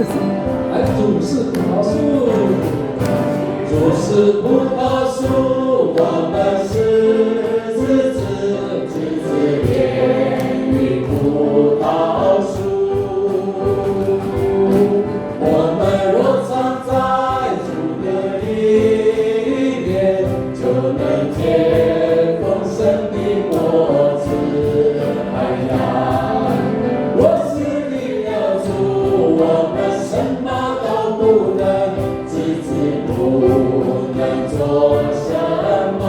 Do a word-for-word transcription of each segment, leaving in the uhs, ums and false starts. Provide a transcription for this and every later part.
主是葡萄树，主是葡萄树，我们是枝子，枝子连于葡萄树。我们若常在主的里面，就能结丰盛的果子。哎呀，我是你的主，我们什么都不能，枝子不能做什么。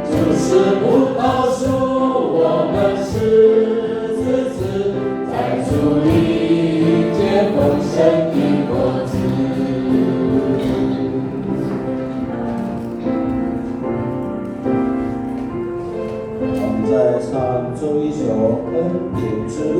主是葡萄树，我们是枝子，在主里结丰盛的果子。我们再唱最后一首《恩典之路》。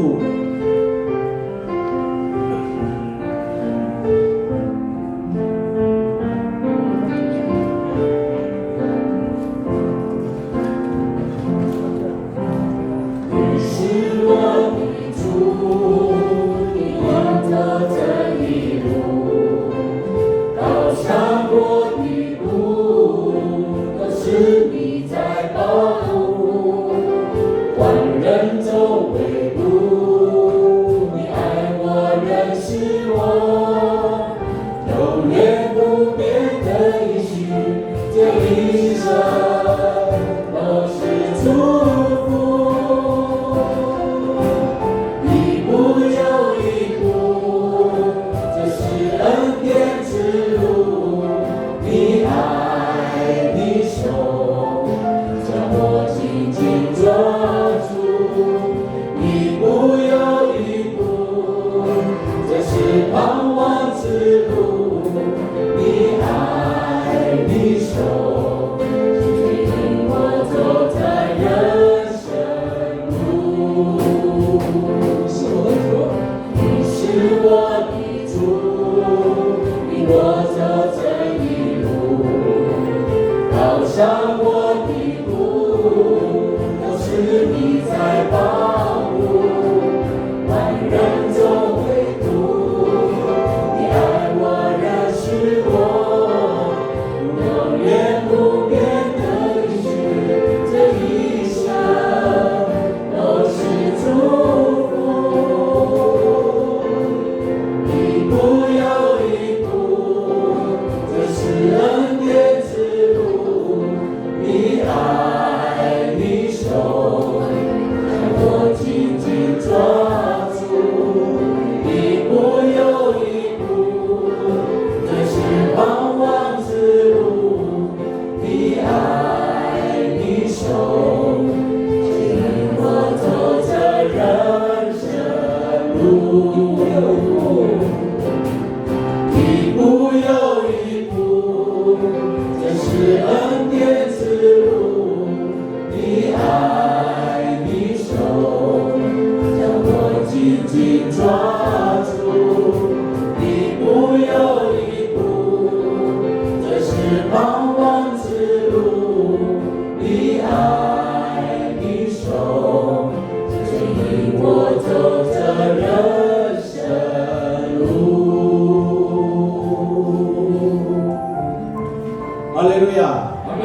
哈利路亞。阿們。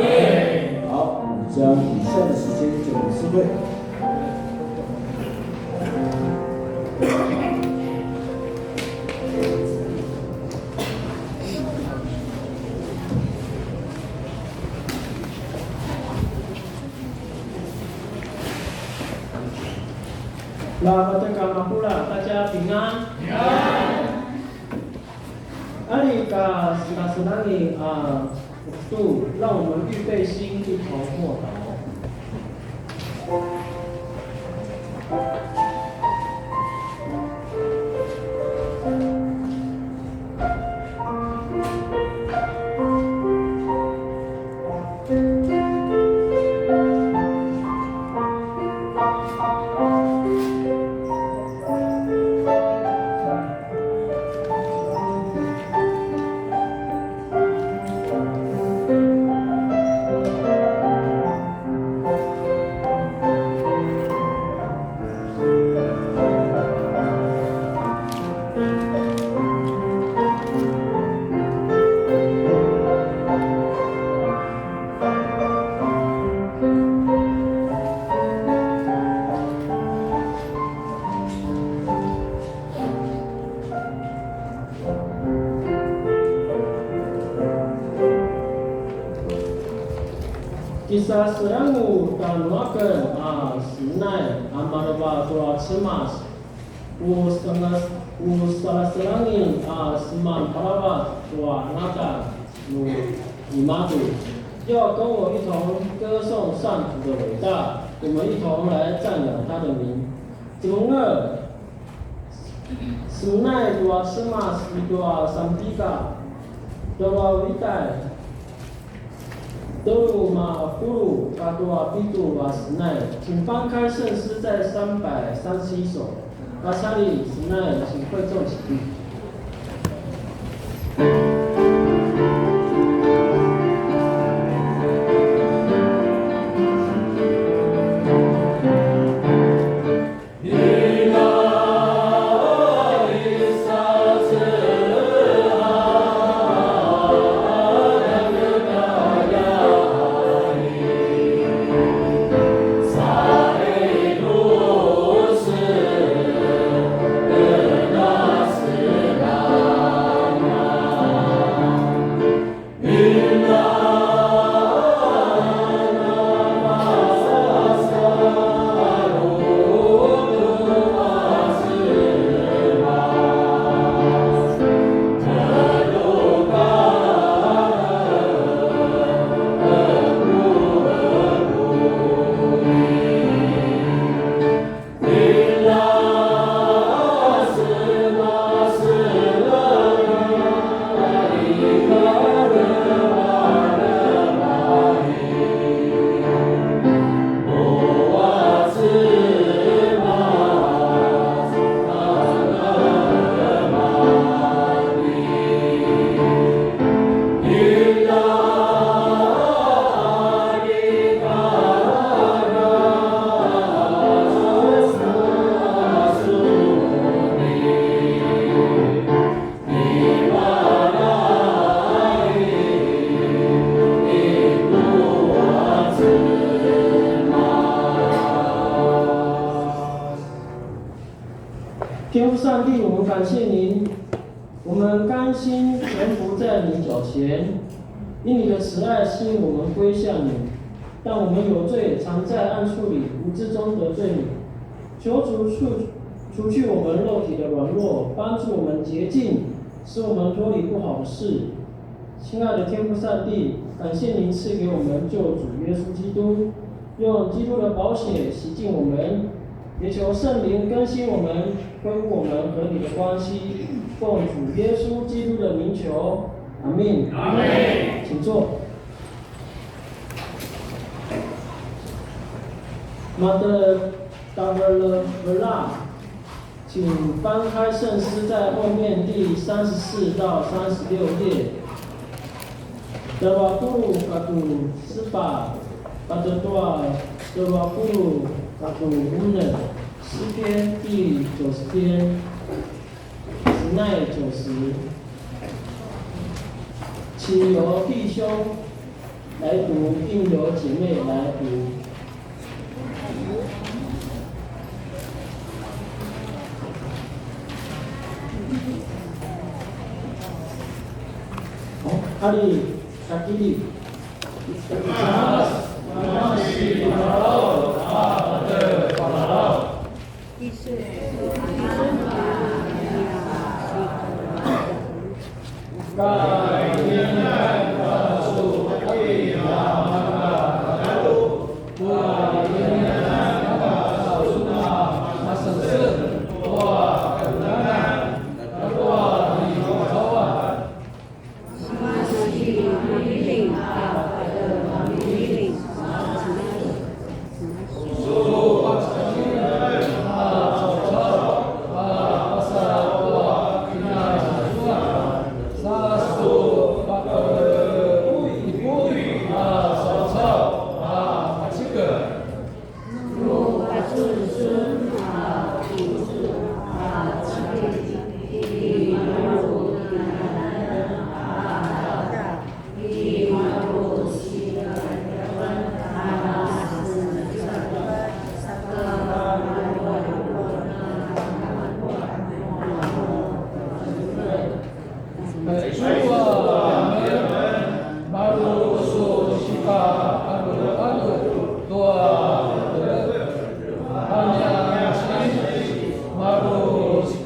好，我們將以下的時間交給司會。La vateka makula, 大家平安。平安。 Ari ka sinasenangi a tu, 讓我們預備心，一同默禱。Kisaselangu tanuaken a senai a maleva tua Cemas, ku senas-, ku salaselangin a seman paravac tua angata nu imaza. 要跟我一同歌颂上主的伟大，我们一同来赞扬他的名。Cengar, senai tua Cemas i tua Sanpika, tua ulitai, tulu mapulu katua pitju a senai, 请翻开圣诗在三百三十一首。Pasali senai, 请会众起立。天父上帝，我们感谢您，我们甘心臣服在你脚前，因你的慈爱吸引我们归向你。但我们有罪，常在暗处里无知中得罪你。求主除，除去我们肉体的软弱，帮助我们洁净，使我们脱离不好的事。 亲爱的天父上帝，感谢您赐给我们救主耶稣基督，用基督的宝血洗净我们，也求圣灵更新我们，恢复我们和你的关系。奉主耶稣基督的名求，阿们。阿们。请坐。Mata tavarla 请翻开圣诗，在后面第三十四到三十六页。Dua puluh katua sepatj, patje tua dua puluh katua unem, 诗篇第九十篇，十九十。请由弟兄来读，并由姐妹来读。好，阿里，阿基里。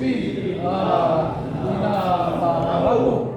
Pi, a, ina, a, au.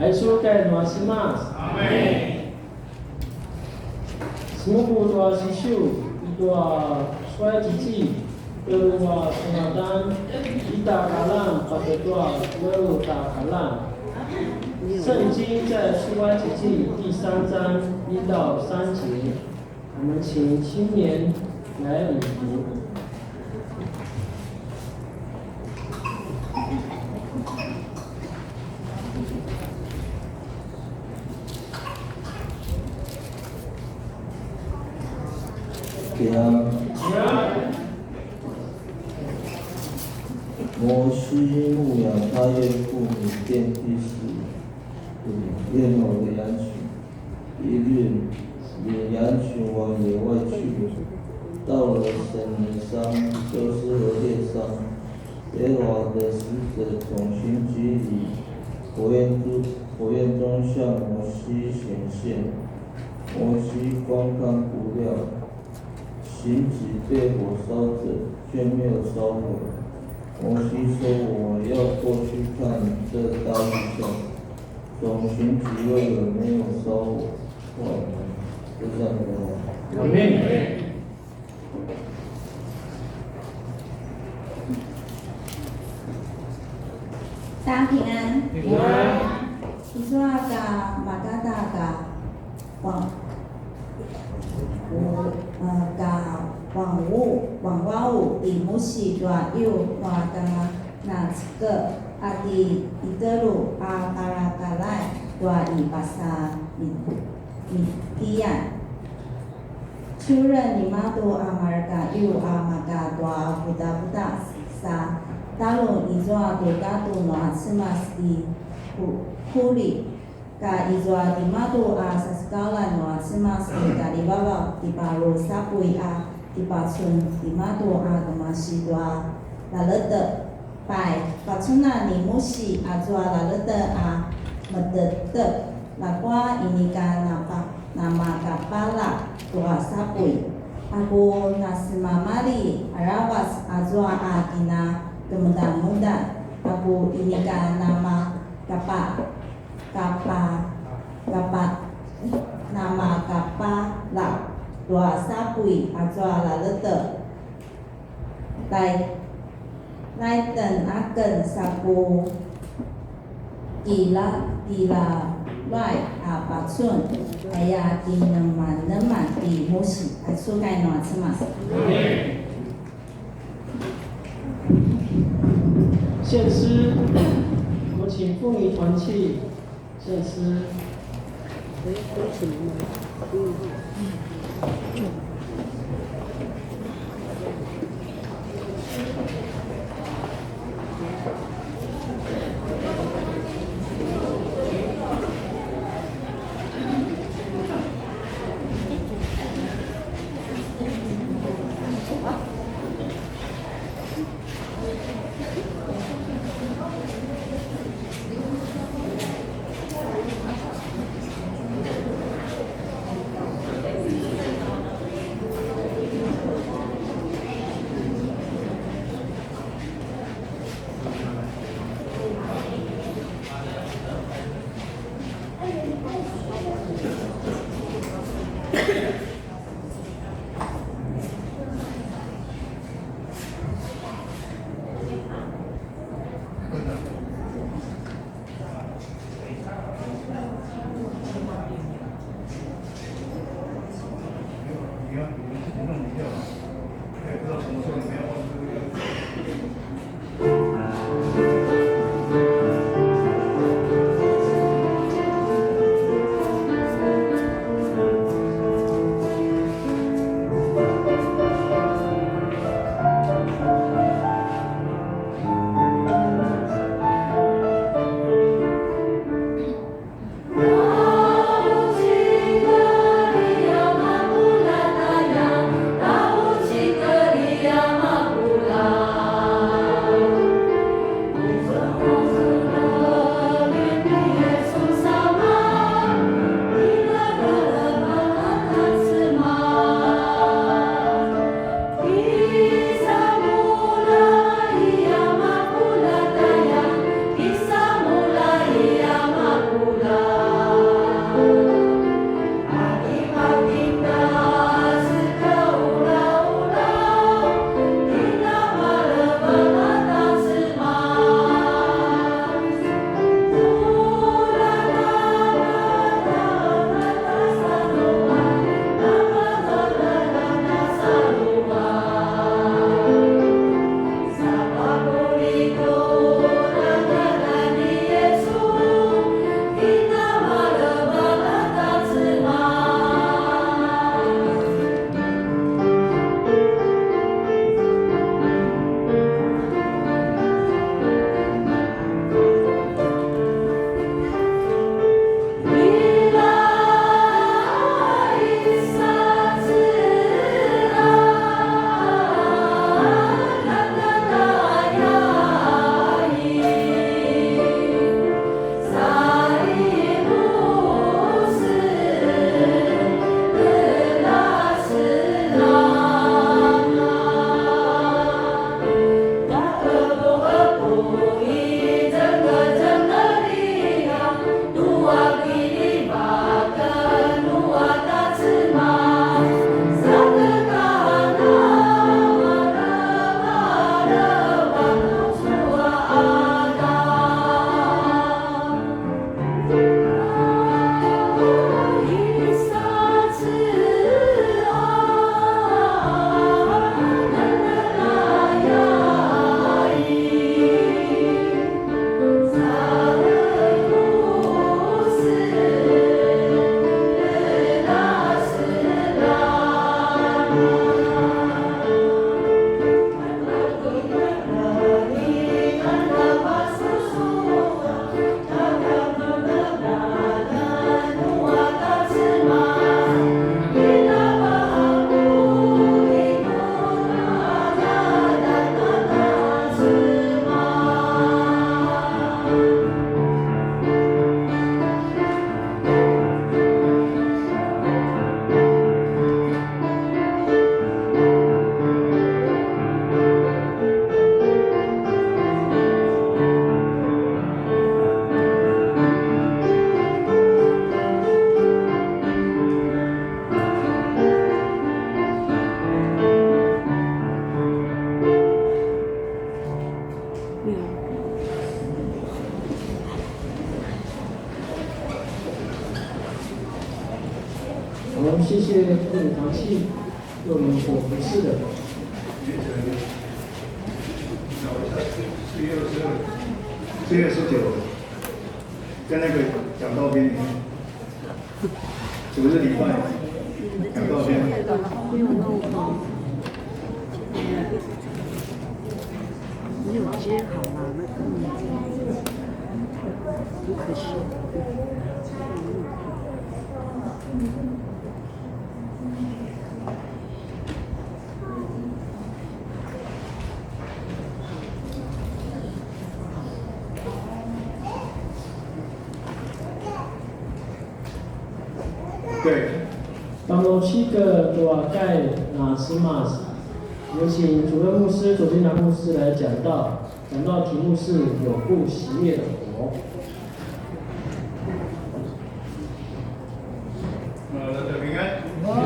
Aicu kai nua Cemas. Amen. Semupu tua Sisiu i tua Suaitjitji, tjelu a sengatan, ita kalan, patje tua tjelu ta kalan. 圣经在出埃及记第三章一到三节，我们请青年来领读。 摩西牧养他岳父米甸第十五年，牧养羊群。一日，领羊群往野外去，到了神尼山，就是何烈山。耶和华的使者从荆棘里火焰中，火焰中向摩西显现。摩西观看不料，荆棘被火烧着，却没有烧毁。摩西说：“我要过去看这大异象。”从荆棘为何没有烧火呢？就这样子哦。阿们。 大家平安。平安。Izua ka makata ka 网，呃，ka 网路，网路 ti Musi tua iu tua ka naceke a ti Itelu a palapalay tua i pasa Midian. Ciuren nimadju a mareka iu a maka tua kudakuda sa talu izua tu gadu nua Cemas i Hu-, Huri, ka izua timadju a sasekauljan nua Cemas i kalivavaw ti Paru sapuy a ti pacun timadju a kemasi tua lalete. Pai, pacunan ni Musi azua lalete a metetep, ljakua inika napa-, namakapala tua sapuy. A ku nasemamali aravac azua a kinakemudamudan, a ku inika namakapa-, kapa-, kapa-, namakapala tua sapuy azua lalete. Lai-, laiten aken sa ku kila-, kilalay a pacun, aya kinemaneman ti Musi. Aicu kai nua Cemas. 献诗，我们请妇女团契献诗。我们谢谢各位长期为我们所服侍的。四月二十二，四月二十九，在那个讲道篇里面，主日礼拜讲道篇。没有接好吗？那个很可惜。对。Tanu 七个 tua kai na Cemas, 有请主任牧师、左金南牧师来讲道。 讲道题目是有不熄灭的火。呃，大家平安。平安。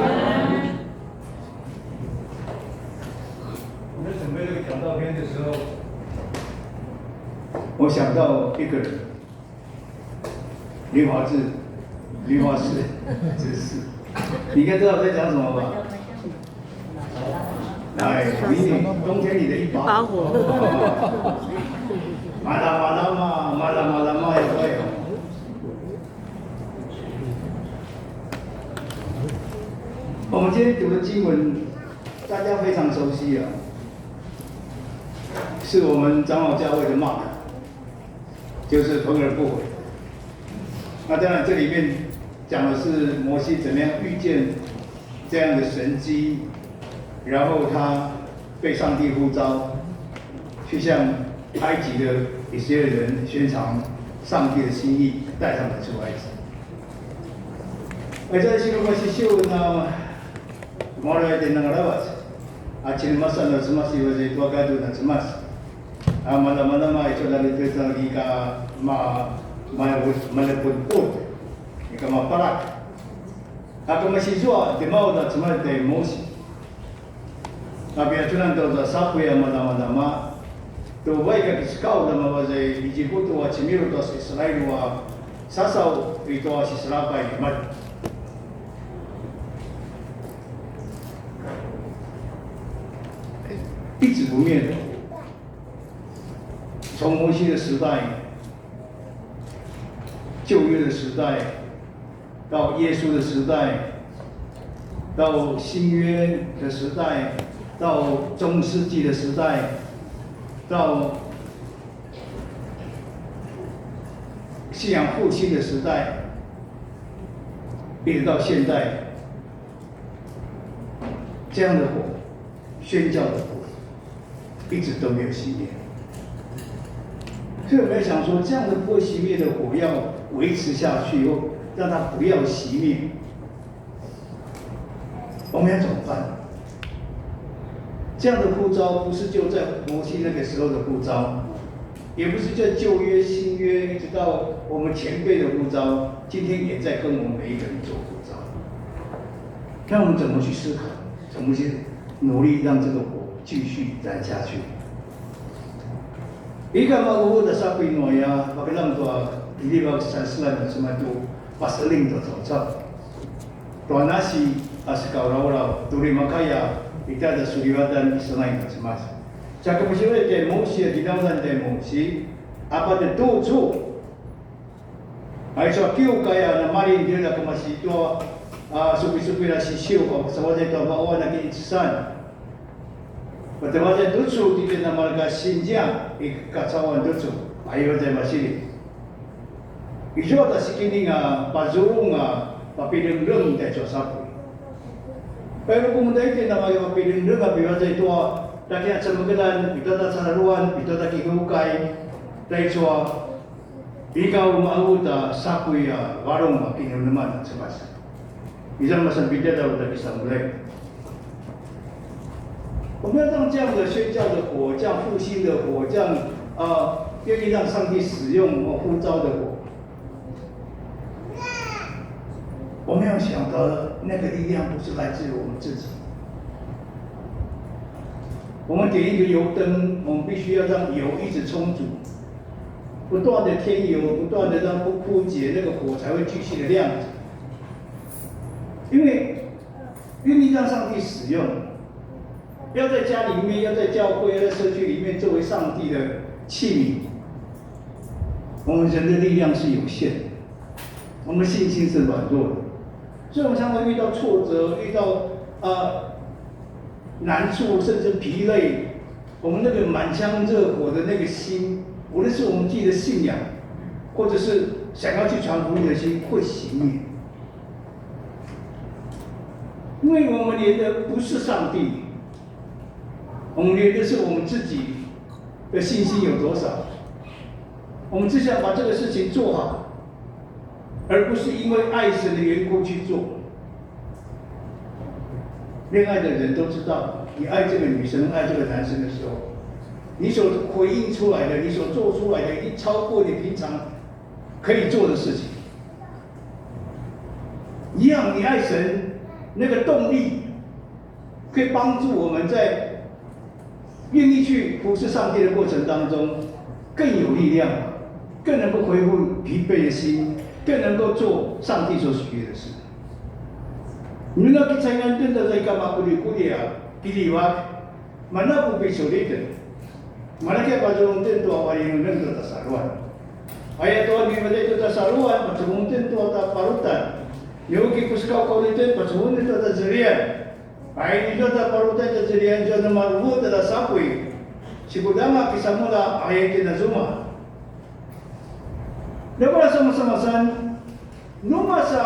我在准备这个讲道篇的时候，我想到一个人， 林华志，林华志，真是，你应该知道我在讲什么吧？哎，明年冬天里的一把火。一把火。马拉马拉嘛，马拉马拉嘛，也会哦。我们今天读的经文，大家非常熟悉啊，是我们长老教会的 mark。 就是焚而不毁。那当然，这里面讲的是摩西怎么样遇见这样的神迹，然后他被上帝呼召，去向埃及的以色列人宣扬上帝的心意，带他们出埃及。而在新约关系秀呢， Maurai tjen a ngalavac, a tjen masan a Cemas i tua gadu na Cemas. A mala mala ma i tua lali peta lika ma, ma, ma leput put. Ika ma parak. A kemasi zua, tjen mau da Cemas tjen Mosi. A pia tunan tau da sapu ya mala mala ma. Tu vaik a kiskau da mavazai Ijiputu a tjemiru tua Israel a sasau i tua sisalapai i mat. 一直不灭的，从摩西的时代、旧约的时代，到耶稣的时代，到新约的时代，到中世纪的时代，到信仰复兴的时代，一直到现代，这样的火，宣教的火，一直都没有熄灭。所以我们想说，这样的不会熄灭的火要维持下去，又让它不要熄灭， 我们要怎么办？这样的呼召不是就在摩西那个时候的呼召，也不是在旧约、新约，一直到我们前辈的呼召，今天也在跟我们每一个人做呼召。那我们怎么去思考？怎么去努力让这个火继续燃下去？Ika magugu da sapi noya, pakilang tua, hindi ba sa sila na sumatu, pasaling tua tua. Tua nasi a sikaulaulaw, tu uri makaya ita ta sulivatjan i Sinai na Cemas. Sa kemasi uri tjai Mosi, a djinaulan tjai Mosi, a patje tucu. Aicu a kiukay a namalin tjai a kemasi tua, a, supisupin a sisiu, a, sa valjai tua vaquan a kinicesan. Patje valjai tucu, titjen a mareka sinzia i kacauan tucu, a i valjai masili. Izua ta sikining a pazurung a papilengleng taicu a sapuy. Pairu kemuda itjen a maya papilengleng a pivaljai tua, tja kinacemekeljan, pitua ta caraluan, pitua ta kiukay, taicu a ika umaqu ta sapuy a varung a kinemeneman a Cemas. Izua masan pitjadjaw ta kisamulja. 我们要让这样的宣教的火，这样复兴的火，这样，呃，愿意让上帝使用和呼召的火，我们要晓得那个力量不是来自于我们自己。我们点一个油灯，我们必须要让油一直充足，不断的添油，不断的让不枯竭，那个火才会继续的亮着。因为愿意让上帝使用，要在家里面，要在教会，要在社区里面作为上帝的器皿。我们人的力量是有限的，我们信心是软弱的，所以我们常常遇到挫折，遇到呃难处，甚至疲累，我们那个满腔热火的那个心，无论是我们自己的信仰，或者是想要去传福音的心，会熄灭。因为我们连的不是上帝，我们连的是我们自己的信心有多少。我们只想把这个事情做好，而不是因为爱神的缘故去做。恋爱的人都知道，你爱这个女生、爱这个男生的时候，你所回应出来的、你所做出来的，已经超过你平常可以做的事情。一样，你爱神那个动力，可以帮助我们在愿意去服侍上帝的过程当中，更有力量，更能够恢复疲惫的心，更能够做上帝所喜悦的事。Nuna kicaingan tjen ta zai kama kulikuli a kilivak, mana pupiculitjen. Mana kia pazulung tjen tua valinuneng tua tasaluan. Aya tua ni valinuneng tua tasaluan, pazulung tjen tua ta parutan. Niuki puskau kaulitjen, pazulung tjen tua ta zelian. Pai ni tua ta parutan ta zelian tua na maruvu ta sapuy. Sikudama kisamula aya tjen na zuma. Lewat sama-sama san, numa sa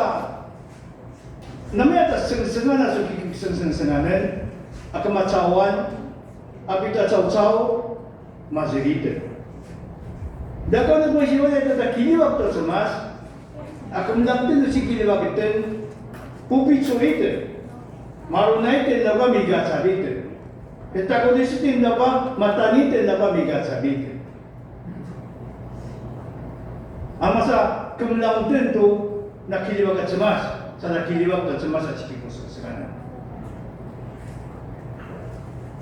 Namaya ta sengsengan a su kikisengsengsenganen, a kemacauan, a pita caucau, maziliten. Daka nu kusiwaya ta kilivak ta Cemas, a kemeljang tjen tu sikilivak tjen, pupiculiten, marunai tjen lava migacaliten. Peta kudisitin lava, matani tjen lava migacaliten. Amasa kemeljang tjen tu na kilivak a Cemas, sa na kilivak a Cemas a sikipusengsengan.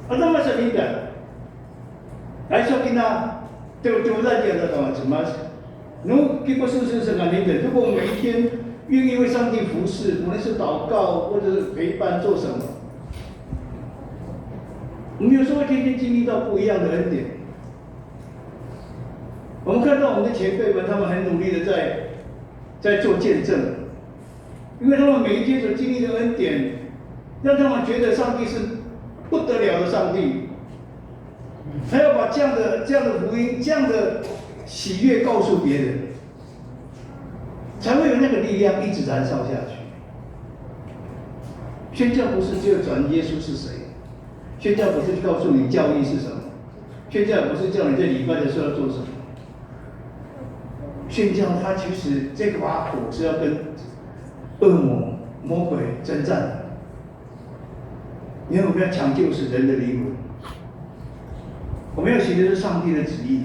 Ata masa kita, aicu kina tewtewljan dia ta Cemas. Nu kipusengsengan, 如果我们每一天愿意为上帝服侍，无论是祷告或者是陪伴做什么，我们有时候会天天经历到不一样的恩典。 我们看到我们的前辈们，他们很努力的在，在做见证，因为他们每一天所经历的恩典，让他们觉得上帝是不得了的上帝，他要把这样的，这样的福音、这样的喜悦告诉别人，才会有那个力量一直燃烧下去。宣教不是只有传耶稣是谁，宣教不是告诉你教义是什么， 宣教不是叫你在礼拜的时候要做什么。宣教它其实这个把火是要跟恶魔、魔鬼征战的，因为我们要抢救是人的灵魂，我们要寻求是上帝的旨意，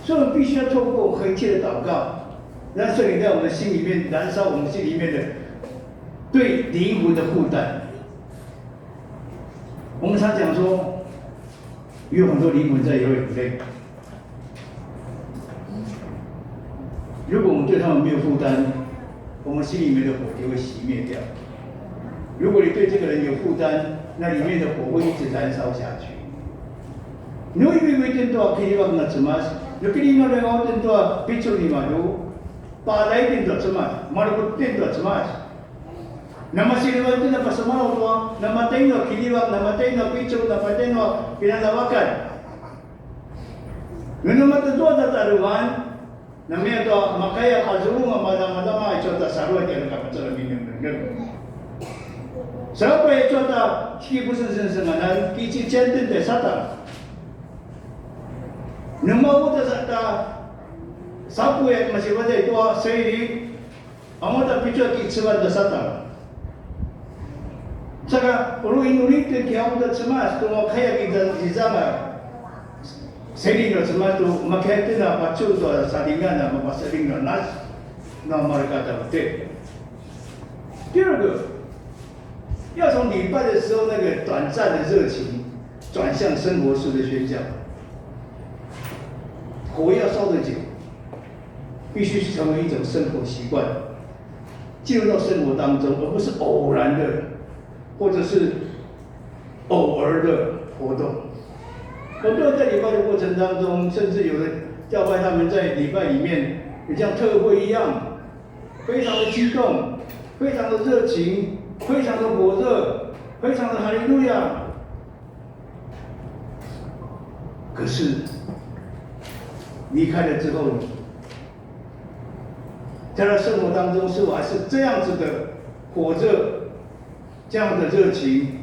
所以我们必须要透过恒切的祷告，让圣灵在我们心里面燃烧我们心里面的对灵魂的负担。我们常讲说， 有很多灵魂在流眼泪。如果我们对他们没有负担，我们心里面的火就会熄灭掉。如果你对这个人有负担，那里面的火会一直燃烧下去。Nu iwi tjen tua kilivak na Cemas, nu kilivak na tjen tua picul ni malu, palai tjen tua Cemas, malu tjen tua Cemas. Namasilevan tjen a pasemalaw tua, namatay nua kilivak, namatay nua picul, namatay nua pinalavakan. Nu namatay tua tatarevan, namaya tua makaya pazulung a madamadama aicu a tasaluan tjara kapacalaminengneng. Sa pa aicu a ta sikipusengsengan, kiciciyatjen ta Satan. Nu mavu ta sa ta sapuy a masivatay tua seiri, Anga ta picul a kicevan ta Satan. Saka uri inuri tjen kiaung ta Cemas tu makaya kita zizanga. Seling ta Cemas tu makaya tjen a pacul tua salingan a mapaseling ta nas na mareka ta ute. 第二个，要从礼拜的时候那个短暂的热情，转向生活式的宣教。火要烧得久，必须成为一种生活习惯。进入到生活当中，而不是偶然的，或者是偶尔的活动。很多人在礼拜的过程当中，甚至有的教派他们在礼拜里面，也像特会一样，非常的激动，非常的热情，非常的火热，非常的哈利路亚。可是离开了之后，在他生活当中是否还是这样子的火热，这样的热情？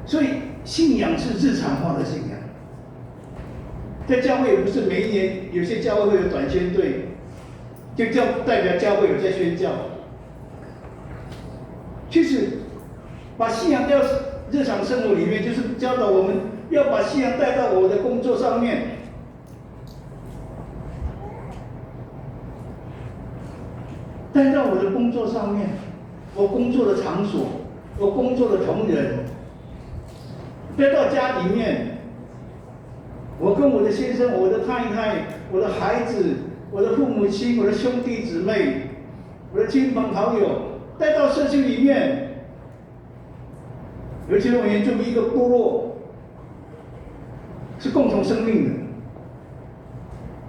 所以信仰是日常化的信仰，在教会也不是每一年，有些教会会有短宣队，就叫代表教会有在宣教。其实把信仰带到日常生活里面，就是教导我们要把信仰带到我的工作上面。带到我的工作上面，我工作的场所，我工作的同仁，带到家里面，我跟我的先生、我的太太、我的孩子、我的父母亲、我的兄弟姊妹、我的亲朋好友，带到社区里面，尤其是我们原住民一个部落，是共同生命的，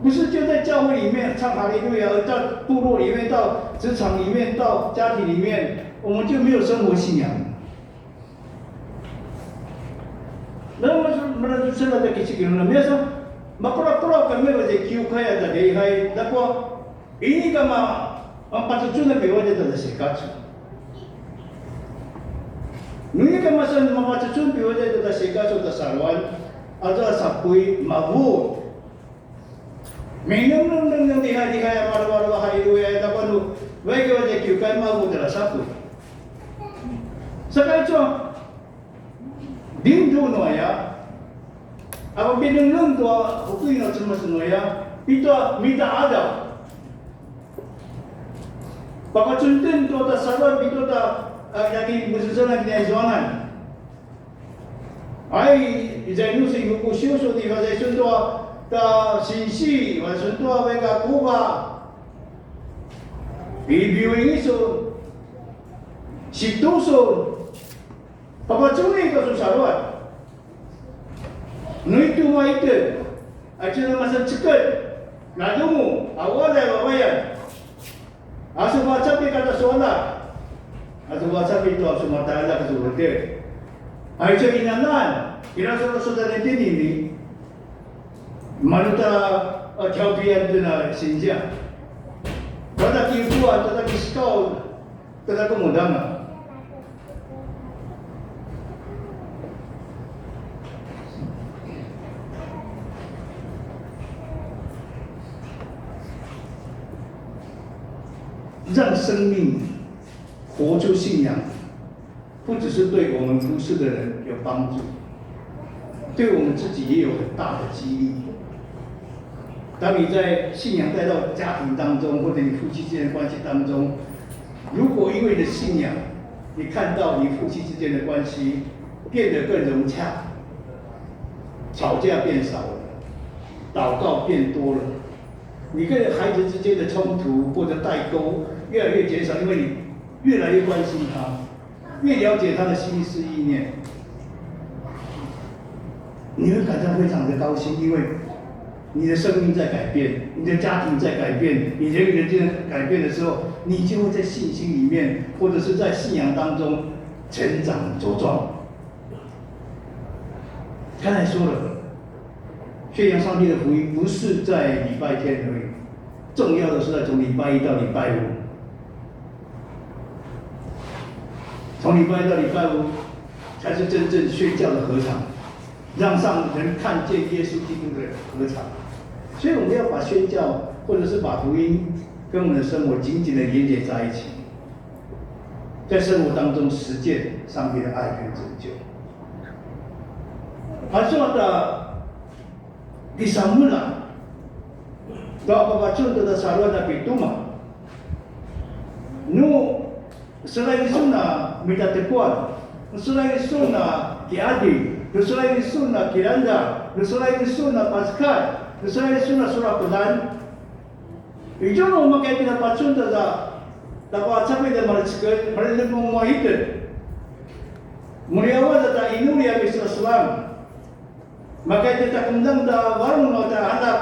不是就在教会里面唱哈利路亚，而到部落里面、到职场里面、到家庭里面，我们就没有生活信仰。那么是没有生活在基督里面，没有说，马布拉布拉，没有在教会啊，在礼拜，那个 Ini kama mapacecun a piwajat a sikacu. Nu ini kama sa mapacecun piwajat a sikacu ta saluan, aza sapui mavut. Minum nung nung nung diha diha ya maru maru hai dua ya tapanu. Wai kiwajat kiukai mavut a sapui. Sakacu. Dindu nu aya, a papinengneng tua hukui na cemas nu aya, pitua mita ada. Papacunten tua ta saluan pitua ta, a, yaki mususunan kinaizuanan. Ai, izai nusi huku siusu ti vazai sun tua ta sinsi, vazai sun tua veka kuva. Ibiu ingisu, situsu, Papacuni tua su saluan. Nu itu ma itu. Aicu na masan ceket. Nadumu, awalay wawayan. Asu macapi kata suala. Asu macapi tua su matala ka su wete. Aicu inanan. Kira su su dan ini ni. Manuta, uh, kaupian tu na sinja. Pada kipuan, pada kiskau. Teka kemudanga. 让生命活出信仰，不只是对我们服侍的人有帮助，对我们自己也有很大的激励。当你在信仰带到家庭当中，或者你夫妻之间的关系当中，如果因为你的信仰，你看到你夫妻之间的关系变得更融洽，吵架变少了，祷告变多了，你跟孩子之间的冲突或者代沟越来越减少，因为你越来越关心他。 越了解他的心思意念，你会感到非常的高兴，因为你的生命在改变，你的家庭在改变，你人与人之间改变的时候，你就会在信心里面，或者是在信仰当中成长茁壮。刚才说了，宣扬上帝的福音不是在礼拜天而已，重要的是在从礼拜一到礼拜五。 从礼拜一到礼拜五，才是真正宣教的禾场，让上人看见耶稣基督的禾场。所以我们要把宣教，或者是把福音跟我们的生活紧紧地连接在一起，在生活当中实践上帝的爱跟拯救。而这样的 Kisamulja tua papacun tuta saluan a pituma. Nu selai sun a mitatekuan, nu selai sun a kiadi, nu selai sun a kilangda, nu selai sun a paskal, nu selai sun a surapedan. Izua nu makaya tjen a pacun ta za, ta pacapay ta malecekelj, malelep mua itjen. Muri awa za ta inuli a miseselam. Makaya tjen ta kemdang ta varung nu ta anak,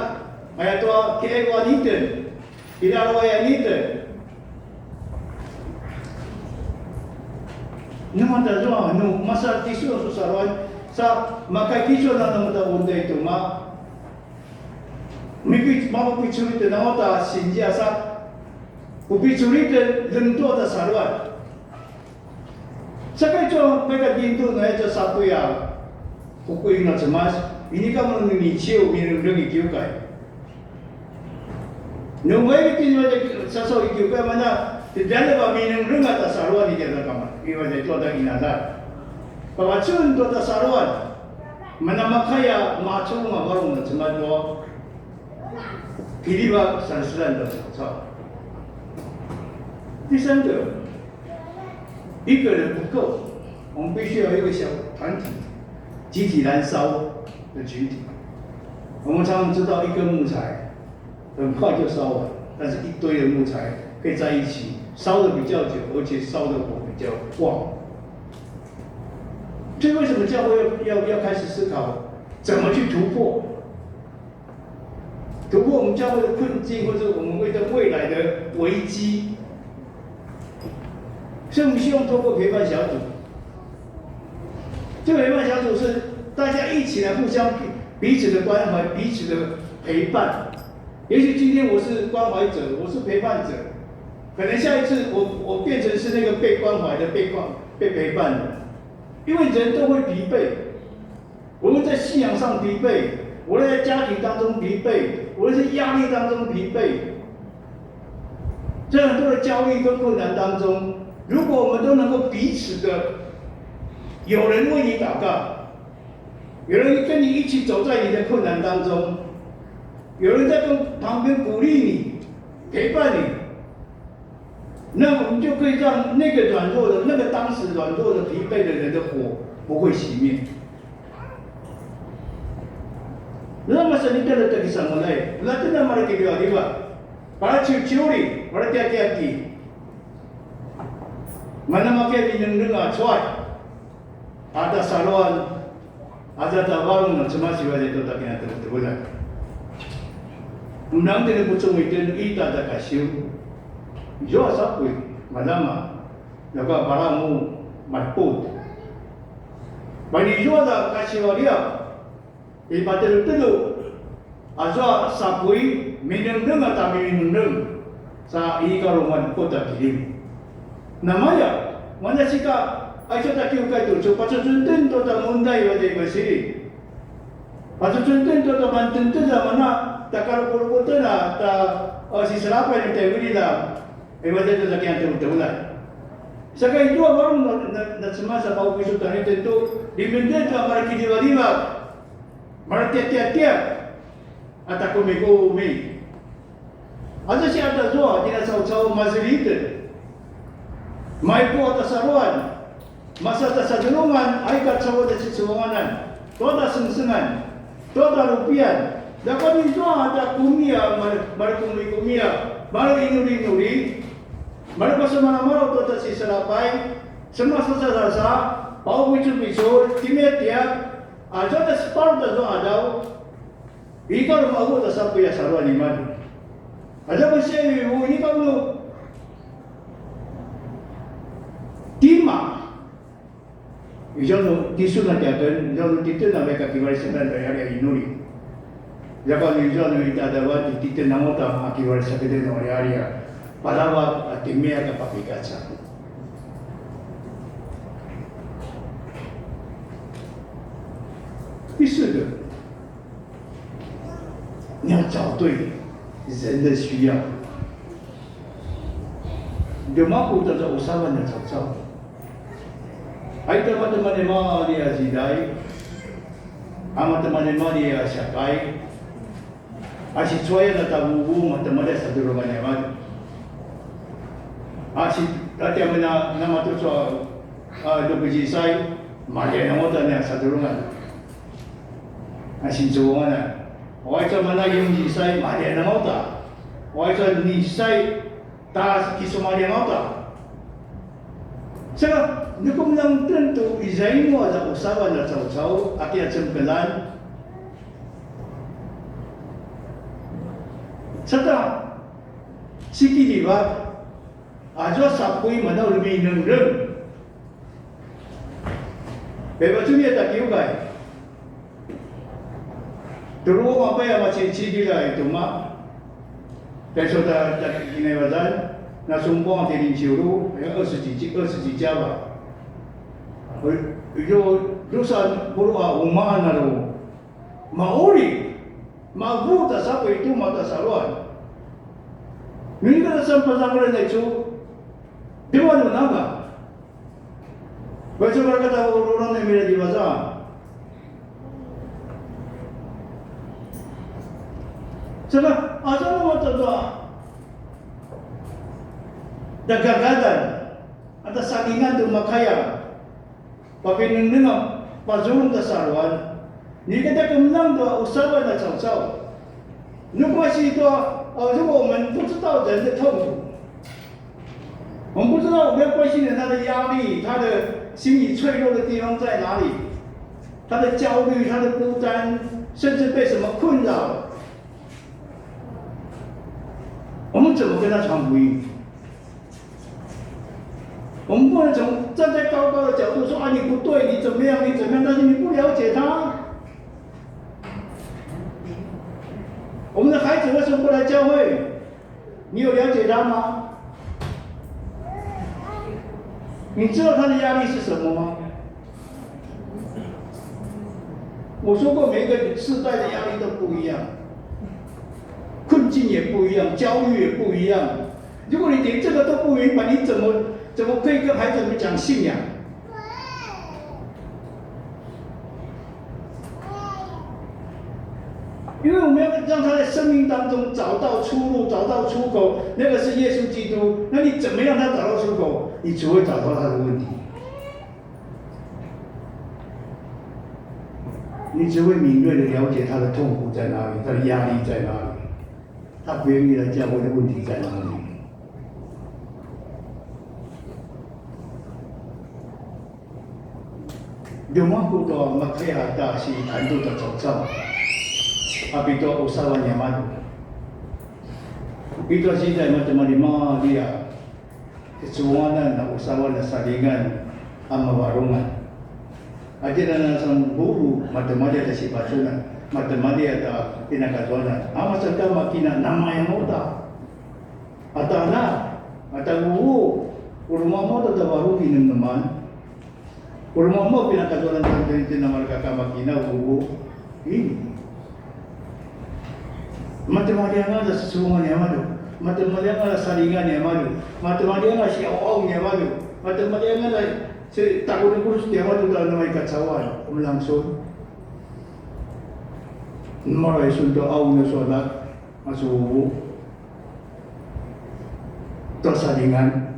maya tua ki'eguan itjen, kilaruayan itjen. Nu mata zua, nu masa tisun su saruan, sa makaya tisun na nu mata undai tu ma. Mipi-, mapupiculi tjen a uta sinzia sa, pupiculi tjen lemtua ta saruan. Saka izua peka dindu na izua sapuya, kukuing na cemas, ini ka mun ni ciu minengreng i kiukai. Nungay ni tinu sasau i kiukai mana, tidak ada minengreng ta saruan ni dia kama, iwa dia tua ta inadan. Pamacun tua ta saruan. Mana makaya macung a varung na cemas tua. Kiliva sanselan ta caucau. 第三个，一个人不够，我们必须要有一个小团体，集体燃烧的群体。我们常常知道一根木材很快就烧完，但是一堆的木材可以在一起烧得比较久，而且烧得火比较旺。所以为什么教会要要要开始思考怎么去突破？突破我们教会的困境，或者我们为的未来的危机。所以我们希望透过陪伴小组，这个陪伴小组是大家一起来互相彼此的关怀、彼此的陪伴。也许今天我是关怀者，我是陪伴者，可能下一次我我变成是那个被关怀的、被关被陪伴的，因为人都会疲惫。 无论在信仰上疲惫，无论在家庭当中疲惫，无论是压力当中疲惫，在很多的焦虑跟困难当中，如果我们都能够彼此的，有人为你祷告，有人跟你一起走在你的困难当中，有人在跟旁边鼓励你、陪伴你， 那我们就可以让那个软弱的、那个当时软弱的、疲惫的人的火不会熄灭。Lama sa nitala tagi sa mulai, la tena mara kiliwaliwa, para ciuciuri, para tiatiati. Mana makia di nengneng a cuai. Ata saluan, aza ta varung na cemasi valjai tuta kinateveteveljan. Menang tini pucung itjen ita ta kasiw. Izua sapuy, malama, laka paramu, malput. Bani izua ta kasiw alia, ipatelutelu, azua sapuy minengneng ata minengneng sa inika ruman kota kilim. Namaya, manasika, aicu ta kiukai tucu, pacucunten tuta mundai valjai masiri. Pacucunten tuta mantenten a mana, ta kalupuluputen a, ta, eh, siselapai ni taivililj a, eh, valjai tuta kian tevutevulan. Saka izua varung na, na, na cemasa paukisu tani tentu, limenden a marakilivaliva. Maratiatiatia, ata kumikumi. Aza si ata zua, tina caucau maziliten. Maipu ata saluan, masa ta sadjelungan, aika cau ta sicevunganan, tua ta sengsengan, tua ta lupian, ljakua ni zua ata kumia, mar-, markumikumiya, marinurinurin, marpasemalamal tua ta siselapai, semasasasasa, paupicupicul, timiatia, Aza ta sepatj ta zua qadaw, ika ru mavu ta sapuya saruan iman. Aza masiayu ivu inika nu tima. Izua nu tisun a tiaken, izua nu titjen a vaik a kivalisaken a yari a inuli. Ljakua nu izua nu ita dava ti titjen a nguta a kivalisakeden a yari a. Palavak a timia ka papikaca. Isud, 你要找对人的需要。Demaku ta za usavan na caucau. Ai ta matemanema lia zidai, a matemanema lia siakai, A si cuayan a ta vuvu matemeles a tjurungan niamadju. A si, a tiamen a namatucu a, a, dukuzisai, malian anga uta nia sa tjurungan. A si cuayan a, oi, tiamen a yumzisai, malian anga uta. Vaik sa ni sai ta kisumaljiang uta. Saka, nu kemeljang tjen tu izainu aza usavan a caucau a kiacemekeljan. Saka, sikilivak, azua sapui mana uri minengreng. Pemacuni a ta kiukai. Turu mapaya macicidilj a i tuma. Taiso ta, ta kinaivazan, na sumbang ti linciuru, ya, 二十几, 二十几家吧. Yo, dusa puluq a umaq na ru. Mauli, mavu ta sapui tuma ta saluan. Ni ka na sampazangalan aicu, dima nu nanga. Baca berkat Allah orang yang bila dibaca. Sebab azan Allah Taala dagagadan atau salingan tu makaya. Papinengneng a pazurung ta saluan. Ni ka ta kemeljang tua usavan a caucau. 如果是说，呃，如果我们不知道人的痛苦，我们不知道我们要关心人他的压力，他的心理脆弱的地方在哪里，他的焦虑，他的孤单，甚至被什么困扰，我们怎么跟他传福音？我们不能从站在高高的角度说啊，你不对，你怎么样，你怎么样，但是你不了解他。我们的孩子为什么不来教会？你有了解他吗？你知道他的压力是什么吗？我说过，每一个世代的压力都不一样，困境也不一样，教育也不一样。如果你连这个都不明白，你怎么，怎么可以跟孩子们讲信仰？ 因为我们要让他在生命当中找到出路，找到出口，那个是耶稣基督。那你怎么样他找到出口？你只会找到他的问题，你只会敏锐的了解他的痛苦在哪里，他的压力在哪里，他不愿意来教会的问题在哪里。 Ljumaku tua makaya ta sitandu ta caucau. A pitua usavan niamadju. Pitua sitai matemaljimalji a kecunganan a usavan a salingan a mavarungan. Atina na sanburu matemalji a ta sipacunan, matemalji a ta pinakazuanan. A masan ka makina namaya uta. Ata na, ata uvu, urumamau ta varung inemneman. Urumamau pinakazuanan tenteng tina mareka kamakina uvu. Ini. Matemaljianga ta sesuvungan niamadju. Matemaljianga ta salingan niamadju. Matemaljianga siawau niamadju. Matemaljianga ta si takudekurus niamadju ta namai kacauan. Umlangsun. Namai sun tu au na suadak. Masu uvu. Tua salingan,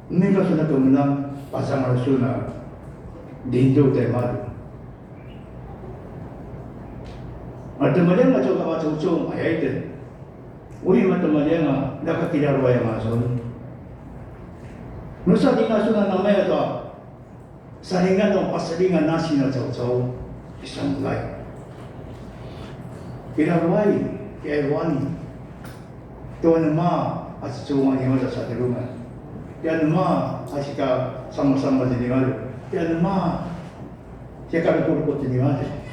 inika sun a kemeljang, pasangal sun a dindu tjaimadju. Matemaljianga tjuka vacungcung, aya itjen. Ui matemaljianga, laka kilaruai anga sun. Nu salingan sun a namaya tua, salingan tua pasalingan nasi na caucau, kisamulai. Kilaruai, kiairuani. Tua nema a cecungan nimadju sa tjelungan. Tua nema a sika sama-sama tjenimadju. Tua nema sika ruku-ruku tjenimadju.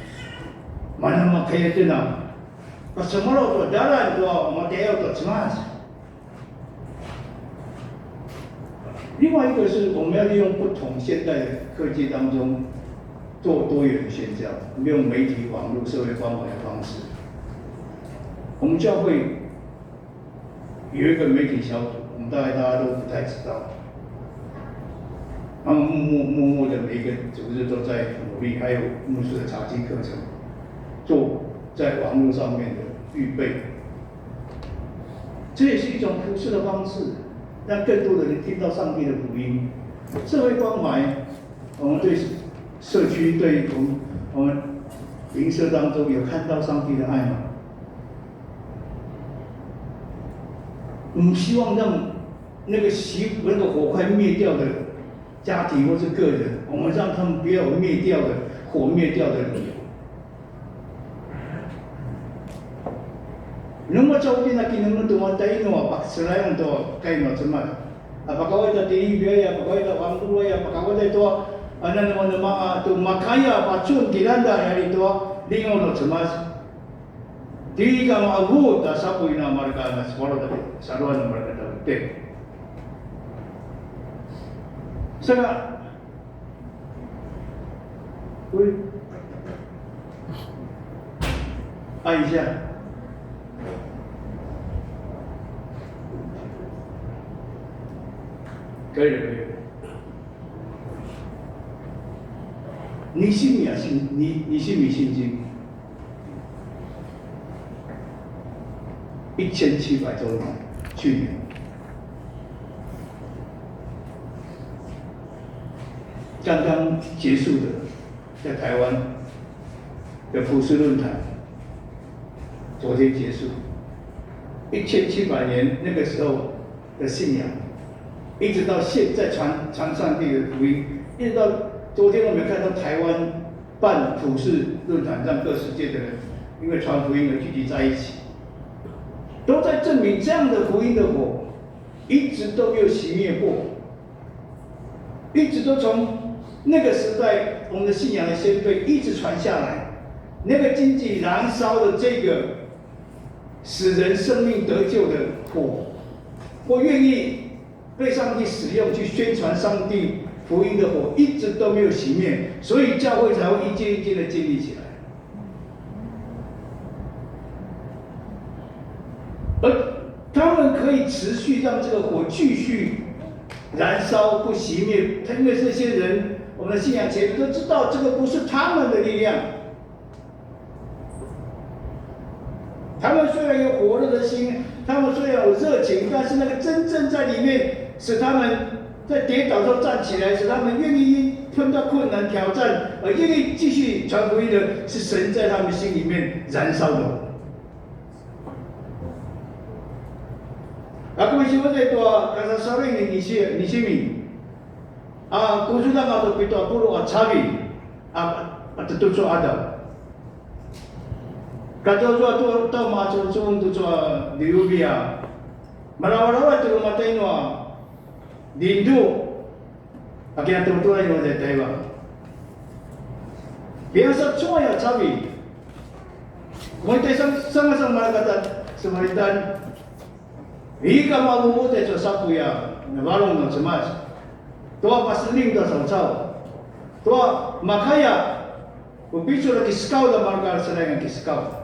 Mana makaya tjena. Pasemalaw tua dalan tua matayau tua cemas. 另外一个是，我们要利用不同现代科技当中做多元宣教，利用媒体、网络、社会关怀的方式。我们教会有一个媒体小组，我们大概大家都不太知道。他们默默默默的每一个组织都在努力，还有牧师的查经课程，做在网络上面的预备。这也是一种服侍的方式，让更多的人听到上帝的福音。社会关怀，我们对社区，对我们，我们邻舍当中有看到上帝的爱吗？我们希望让那个熄那个火快灭掉的家庭或是个人，我们让他们不要有灭掉的火灭掉的理由。Nu macautin a kinemeneman tua tainuan a pakacelayan tua kai nua Cemas. A pakawai ta T V aya, pakawai ta wangdu aya, pakawai ta tua, a, nanemanemanga tu makaya pacun kilanda yari tua lingaw nua Cemas. Ti ka ma'avu ta sapuy na mareka na separaw ta saluan na mareka ta ute. Saka, uy. Aisha. 可以了，可以了。尼西米亚信，尼，尼西米信经。 一千七百周年，去年刚刚结束的，在台湾的普世论坛，昨天结束，一千七百年那个时候的信仰，一直到现在传传上帝的福音，一直到昨天我们看到台湾办普世论坛，让各世界的人因为传福音而聚集在一起。 都在证明这样的福音的火一直都没有熄灭过，一直都从那个时代我们的信仰的先辈一直传下来，那个经济燃烧的这个使人生命得救的火，或愿意被上帝使用去宣传上帝福音的火，一直都没有熄灭，所以教会才会一间一间的建立起来。 而他们可以持续让这个火继续燃烧不熄灭，因为这些人，我们的信仰前辈都知道，这个不是他们的力量。他们虽然有火热的心，他们虽然有热情，但是那个真正在里面使他们在跌倒的时候站起来，使他们愿意碰到困难挑战，而愿意继续传福音的，是神在他们心里面燃烧的火。Aku misiwazay tua kasasaluin ni Nisi-, Nisimi. A, kuzulanga tu pitu a puluq a cavilj a, a tetucu a qadaw. Katuazua tu tau macuvungcuvung tucu a liubi a marawarawa tu lumatainu a lindu a kinatutuan i Taiwan. Biasa cua ya cavilj. Kumaitaisan sangasan malakatan semalitan. Ika mavuvu te cua sapuy a na varung na Cemas. Tua paseling tua caucau. Tua makaya. Pupicul a kisekaulj a mareka selaingan kisekaulj.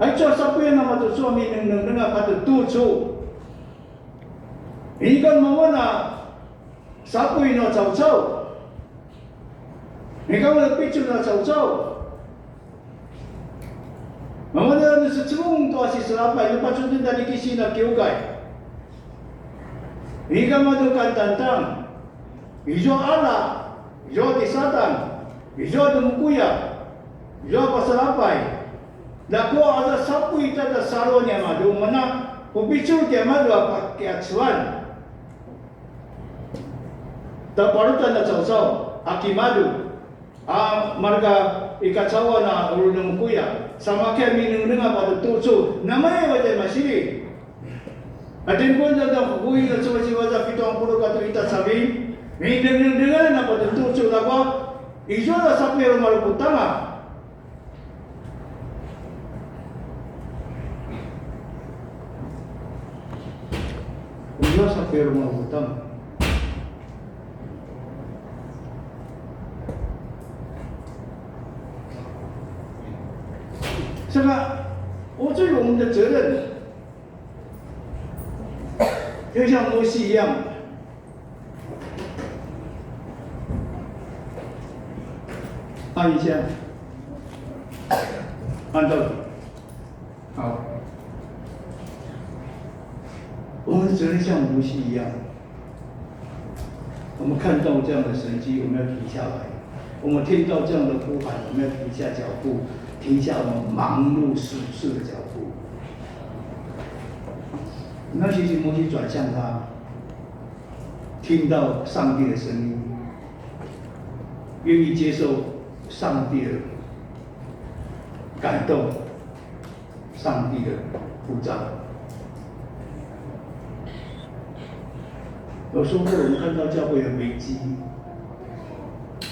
Aicu a sapuy a namatucu a minengnengneng a patutucu. Inika mavan a sapuy nua caucau. Inika mavan a picul nua caucau. Mavan a nu secevung tua siselapay, nu pacun tjen ta likisi na kiukai. Inika manu kantangtang, izua ala, izua tisatang, izua demukuya, izua pasalapay. Ljakua aza sapuy tjatja salu niamadju, mana pupicul tiamadju a pakiacuan. Ta palutan a caucau a kimadju. A mareka i kacauan a uri demukuya, sa makaya minengneng a patutucu, namaya vatjai masili. A tinpun tjatja kukuy na cuvacivac a pitu a puluq katua ita cavilj, minengneng a patutucu, ljakua izua a sapuy a rumaluputanga. Izua sapuy a rumaluputanga. Saka, 我觉得我们的责任就像摩西一样，按一下，按到底。好，我们的责任像摩西一样，我们看到这样的神迹，我们要停下来；我们听到这样的呼喊，我们要停下脚步，停下我们忙碌俗事的脚步。那些摩西转向他，听到上帝的声音，愿意接受上帝的感动，上帝的呼召。有时候我们看到教会的危机，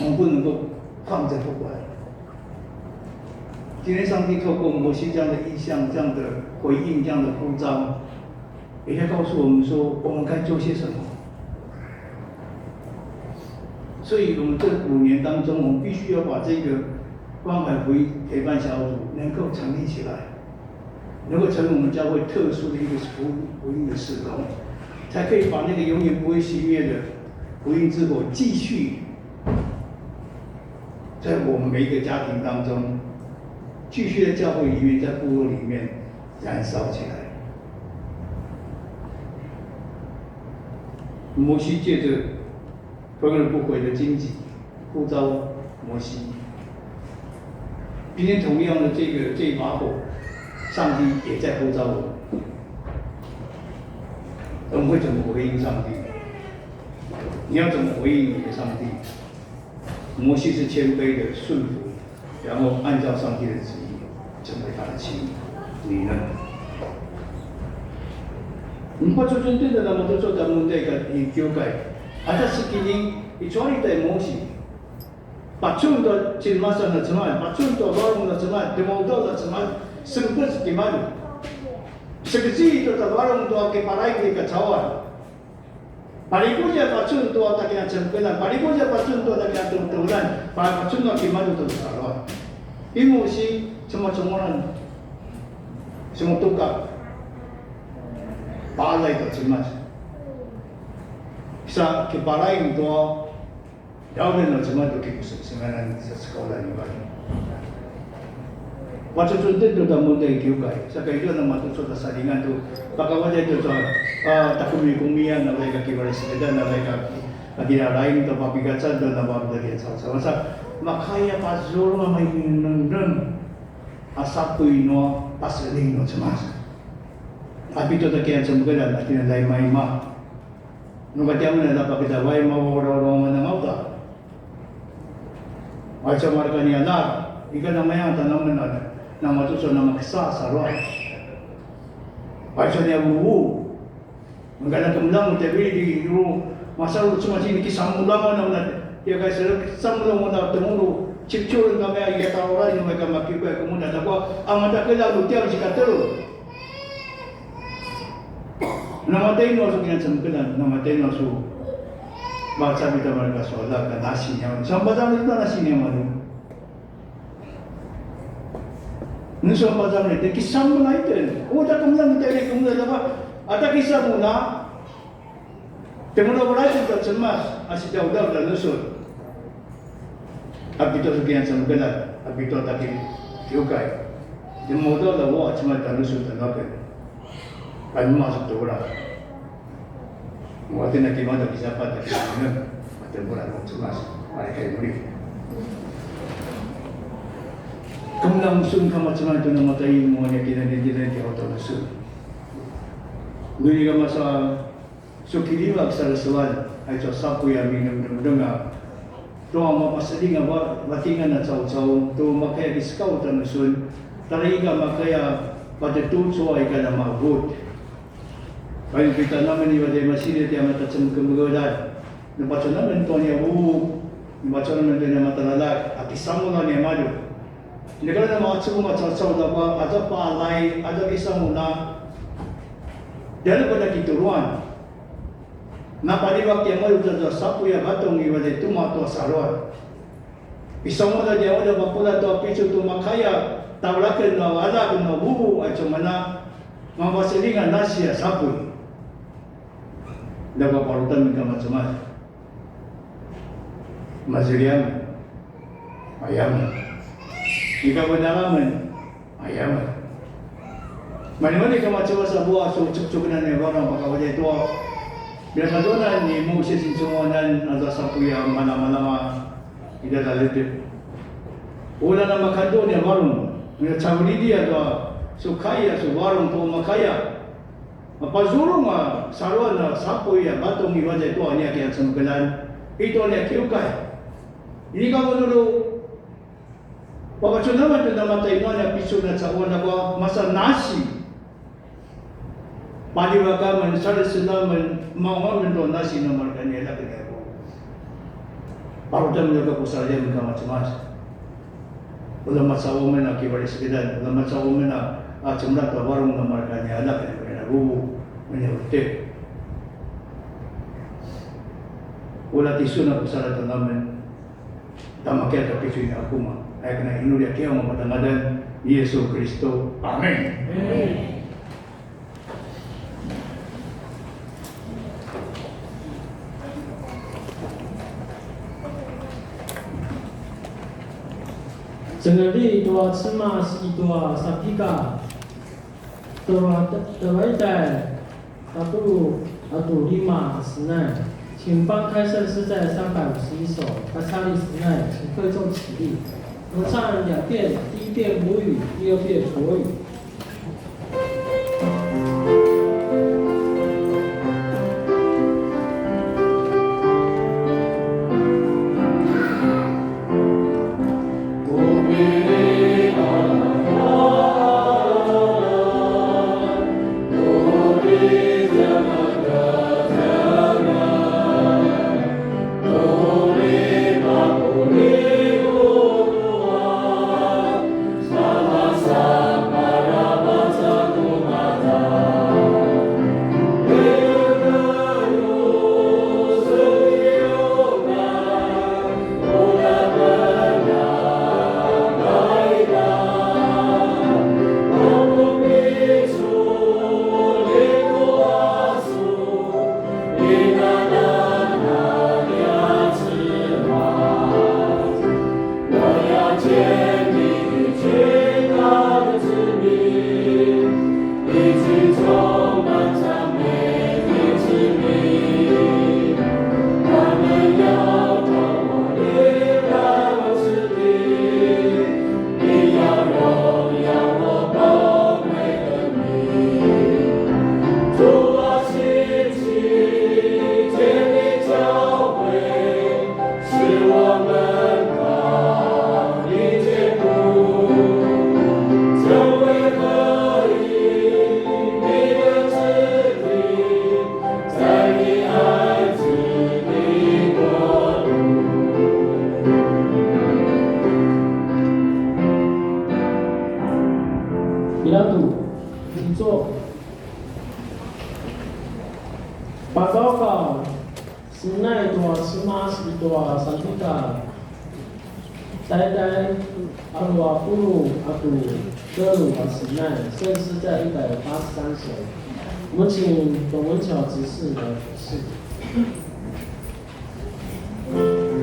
我们不能够放着不管。今天上帝透过摩西这样的意象、这样的回应、这样的呼召，也在告诉我们说，我们该做些什么。所以，我们这五年当中，我们必须要把这个关怀福音陪伴小组能够成立起来，能够成为我们教会特殊的一个福福音的事工，才可以把那个永远不会熄灭的福音之火继续在我们每一个家庭当中，继续在教会里面，在部落里面燃烧起来。摩西借着分而不回的荆棘呼召摩西，今天同样的这个这一把火，上帝也在呼召我们。我们会怎么回应上帝？你要怎么回应你的上帝？摩西是谦卑的顺服，然后按照上帝的旨意成为他的器皿。你呢？Mapacun tjen tjen a namatucu ta mun tja i kiukai. Ata sikini i cuari tai Mosi. Pacun tua cinemasan na cemal, pacun tua varung na cemal, demaudaw na cemal, sengpec timalju. Sekeci tua ta varung tua kipalay ni kacauan. Palikuzia pacun tua ta kinacemekeljan, palikuzia pacun tua ta kinatungtungan, pa-, pacun tua kimadju tua saluan. I Mosi, cemacemulan, semutukak, palay tua cemas. Sa kipalay tua, daulen tua cemas tu kipusesenganan sa sekolah ni bali. Matucu tjen tu ta mun tja i kiukai. Saka izua namatucu ta salingan tu. Pakavadja tu ta, a, takumikumian, na vaik a kivalisidan, na vaik a, a, kilalaing tu papikacan tu na vaik a kian sa. Sa, sa, makaya pazurung a mai nendeng. A sapuy nua paseling nua cemas. A pitju ta kian cemekeljan, a kian lai maima. Nu ka tiamen a pakita vai mawawaraw mana mauta. Aicu mareka nia lar, ika namayang ta namen a, namatucu namaksa saruan. Aicu nia vuvu. Mengkana kemeljang u teviri di ru, masalu cuma cini kisamulama namna, ya kai sere kisamulama na temulu, cipcul namaya ya tauran ni mereka makiukai kemudian takwa, amata keljang u tiang cikatelu. Namatay nua su kinan cemekeljan, namatay nua su. Baca pita mareka su Allah ka nasi nyaman. Sambatang itu nasi nyaman. Nu su sambatang itu, kisamuna itu. Uta kemudian kita ini kemudian apa? Ata kisamuna. Temuna berarti ta cemas, a sidaudaw ta nusun. A pitju su kinan cemekeljan, a pitju ta ki, kiukai. Demaudaw ta wa cemas ta nusun ta naken. Kan masuk tu orang. Muatin a kimada kisapat a kisapat a temura nung cemas. Mari kai muri. Kemudian sun kama cemas tu namatay muanya kinan kinan ki auto sun. Nuni kama sa Su kilivak sa resuan, aicu a sapuy a minengdengdeng a tua mapaseling a va-, vatingan a caucau, tu makaya kisekau ta nusun, tara ika makaya patetucu a ika na mavut. Kayu pita namen i vade masini ti a mata cemekemekedan. Nu pacun namen tua nia vuvu, nu pacun namen tua nia matalalak, a kisamula nia madu. Nika na macunga caucau dapa, aza palay, aza kisamuna. Djali pada kituluan. Na palivak tiamadju ta sapuy a vatung i vade tuma tua saluan. Kisamuna tiamadju pakula tua picul tu makaya, tavelaken nua aljak nua vuvu a cumana, mavaselingan nasi a sapuy. Dapa parutan mika macam Mazelian. Ayamen. Ika benaramen. Ayamen. Mani-mani ka macam sa bua su cuk-cuk nan ni barang pakavadai tua. Bila katuanan ni Moses ni cunguanan aza sapuy a malama-lama. Ida dalete. Ula na makadu ni varung. Ula cawlidi a tua. Su kaya, su varung tu makaya. Pazurung a saluan a sapuy a batung i vazay tua nia kiacemekeljan i tua nia kiukai. Inika mun ulu, papacun amen tu namatay nua nia picun a caquan, ljakua masa nasi. Paliva ka men, salisil amen, maung amen tua nasi na mareka nia, ljakua nia ku. Parutan ljakua ku saljam ka macam-macam. Ula macaqu amen a kivalisikidan, ula macaqu amen a, a, cemlak tua varung na mareka nia aljak, nia vuvu, nia utek. Ula tisun a ku salatan amen, tamakia ta picui na akuma. Aya ken a inuli a kiaung a matangadan Yesu Kristo. Amen. Amen. Cengelji tua Cemas i tua sapika, tua, tua taiday, tapuluq katua lima a senai. 请翻开圣诗在三百五十一首，Pasali senai，请会众起立。合唱两遍，第一遍母语，第二遍国语。Pilato, 请坐。Pazaukaw, senai tua Cemas i tua santika, taiday, alu a puluq katua tjelu a senai, 圣诗在一百八十三首。我们请董文巧执事来主持。 Amen.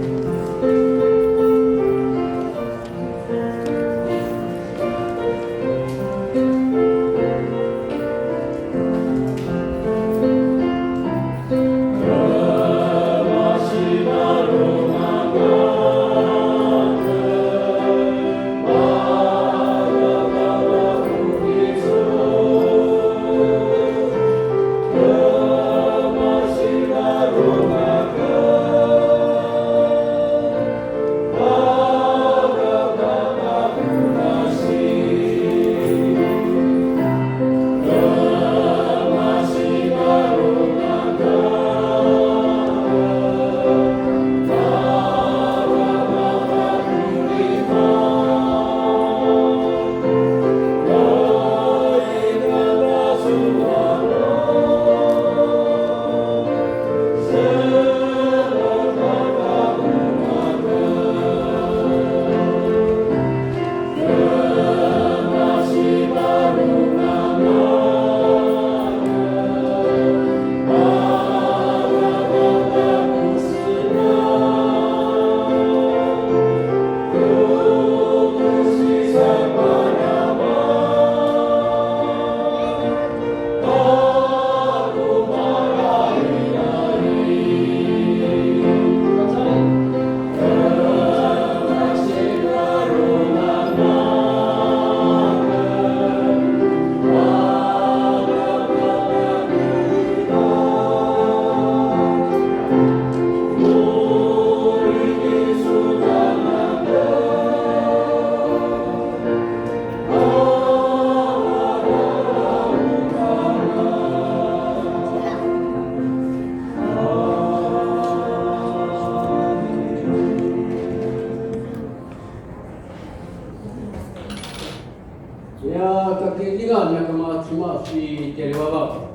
Nia kakilingan nia kama Cemas i tjari vavak.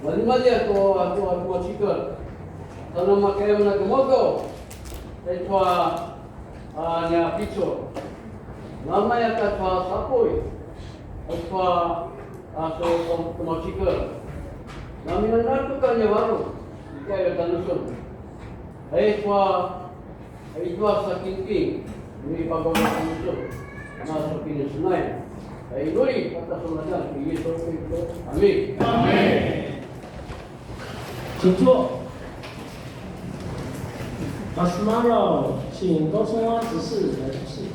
Maljimalji a tua, a tua, a tua cikel. Sa namakaya amen a gemaugaw. Sa i tua, a, nia picul. Namaya ta tua sapuy. Sa i tua, a, so, so, tua cikel. Naminanatuka nia varung. Ika ya tanusun. Sa i tua, Aitua sa kingking, ini pagawai kami tu, na sa kinisenay. Ai nuri, kata sa majan, ini so kingking. Amin. Amin. 请坐。Pasmaro, 请高春花执事来主持。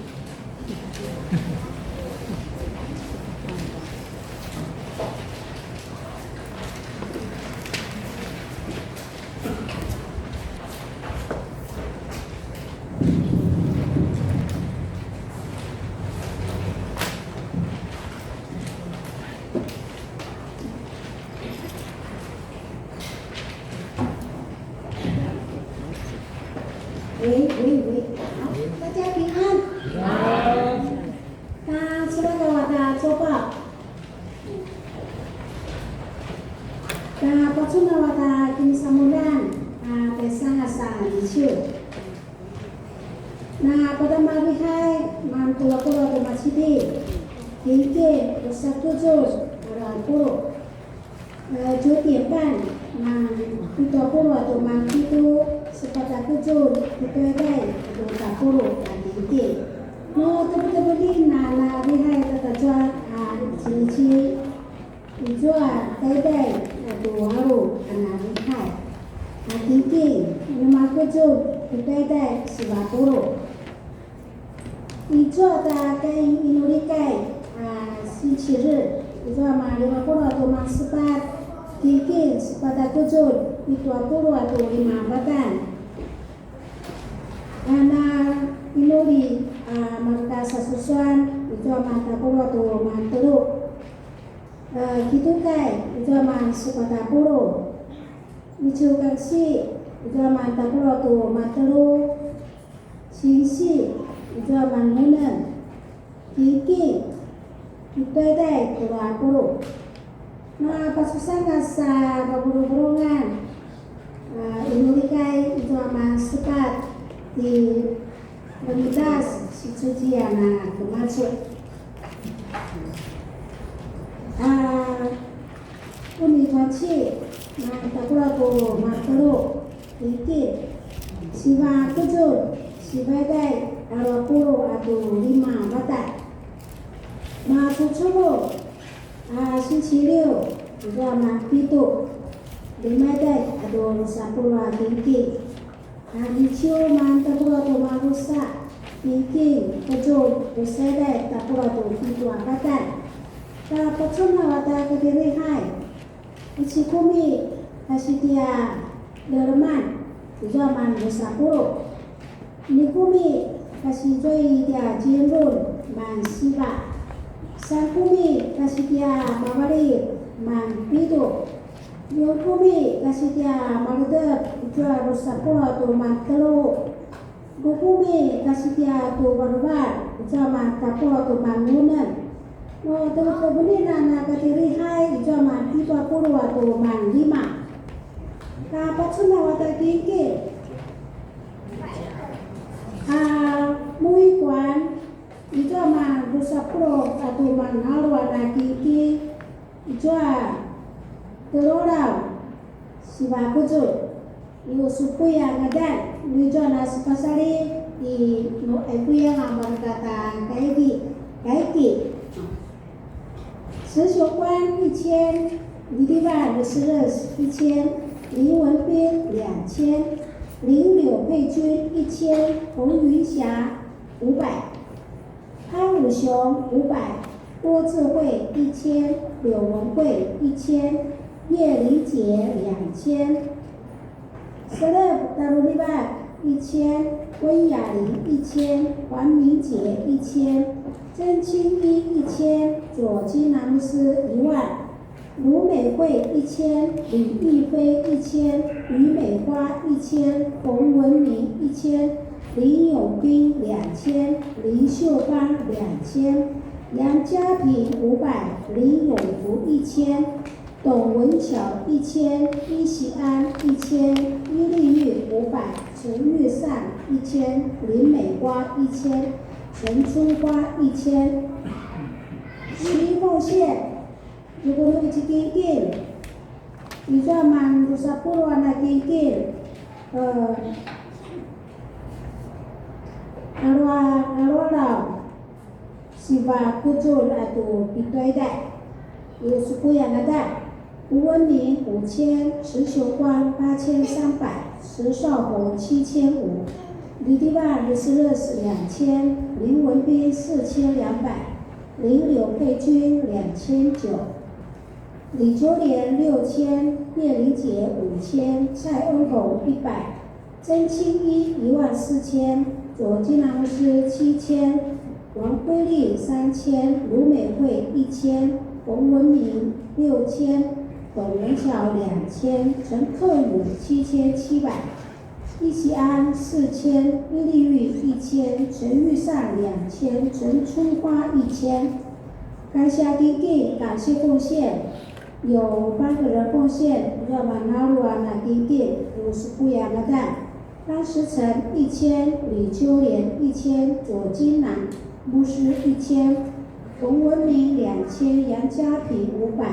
喂，喂，喂，好，大家平安。平安。 Ta selaw a ta copa. Ta pacun a ta kinisamuljan a taisangas a niciu. Na padamarihai man tulu a puluq a tu macidi. Kingking, drusa tuzuz, alu a puluq. 呃，九点半，na pitu a puluq a tu mangkitu, sepatj a tuzuz, pitu a taiday, a tu tapuluq, a titi. Nu tevetevelin a na rihai tatazua, a, cineci, izua taiday, a tu alu, a na rihai. A titi, nu makuzulj, pitu a taiday, siva puluq. Izua ta kai inulikai, a, 星期日, izua man lima puluq a tu mansepatj, kingking sepatj a tuzuz, pitu a puluq a tu lima vatan. A na inuli, a, marka sasusuan, izua man tapuluq a tu mantelu. A, kitukai, izua man sepatj a puluq. Miciukangsi, izua man tapuluq a tu mantelu. Sinsi, izua man unem. Kiki, i taiday tulu a puluq. Na pasusangas a vavuruvurungan, a, inulikai izua man sepatj ti Remidas sicuciyan a kemacu. A, Uni tuaci, na tapuluq a tu mantelu. Itin, siva kuzulj, siva taiday, alu a puluq a tu lima vatan. Macucumu, a, 星期六, izua man pitu, lima taiday, a tu drusa puluq a kingking. A, niciu man tapuluq a tu madrusa, kingking, kuzulj, drusa taiday, tapuluq a tu pitu a vatan. Ta pacun a ta kadirihai. Ici kumi, kasi tia Leleman, izua man drusa puluq. Ni kumi, kasi zua i tia Cinrun, man siva. San kumi, kasi tia Mavali, man pitu. Yung kumi, kasi tia Maledep, izua drusa puluq a tu mantelu. Dua kumi, kasi tia tu Varuvar, izua man tapuluq a tu mangunem. Nu tevetevelin a na kadirihai, izua man pitu a puluq a tu manlima. Ka pacun a ta kingking. A, Muikuan, izua man drusa puluq a tu mangalu a na kingking. Izua Teluraw, siva kuzulj, i Usupuy a ngadan, nu izua na sepasali, i nu Aikuya a mareka ta kaiki, kaiki. 石雄官一千, Dilivan Reseres 一千, 林文斌两千, 林柳佩君一千, 洪云霞五百。 潘武雄五百，郭智慧一千，柳文慧一千，叶玲杰两千，Selep Tarulivak一千，温雅玲一千，黄明杰一千，曾清一一千，左金南斯一万。 卢美惠一千，李玉飞一千，于美花一千，冯文明一千，林永斌两千，林秀芳两千。杨家平五百，林永福一千，董文巧一千，伊喜安一千，伊丽玉五百，陈玉善一千，林美花一千，陈春花一千。十一奉献，如果那个去给给，你知道吗？就是不乱那给给，呃，阿罗阿罗老。 Siva Kuzul a tu pituaiday. Iu sukuyan ata. 吴文明五千，陈秀光八千三百，石少红七千五，李迪万 Lucius 两千，林文斌四千两百，林柳佩君两千九，李秋莲六千，叶玲姐五千，蔡恩红一百， 曾清一一万四千，左金老师七千，王桂丽三千，卢美惠一千，冯文明六千，董文巧两千，陈克武七千七百，易喜安四千，伊丽玉一千，陈玉善两千，陈春花一千。感谢弟弟，感谢奉献。 有八个人奉献，热马纳鲁啊那丁丁，有十不雅那蛋，张时成一千，李秋莲一千，左金南牧师一千，冯文明两千，杨家平五百，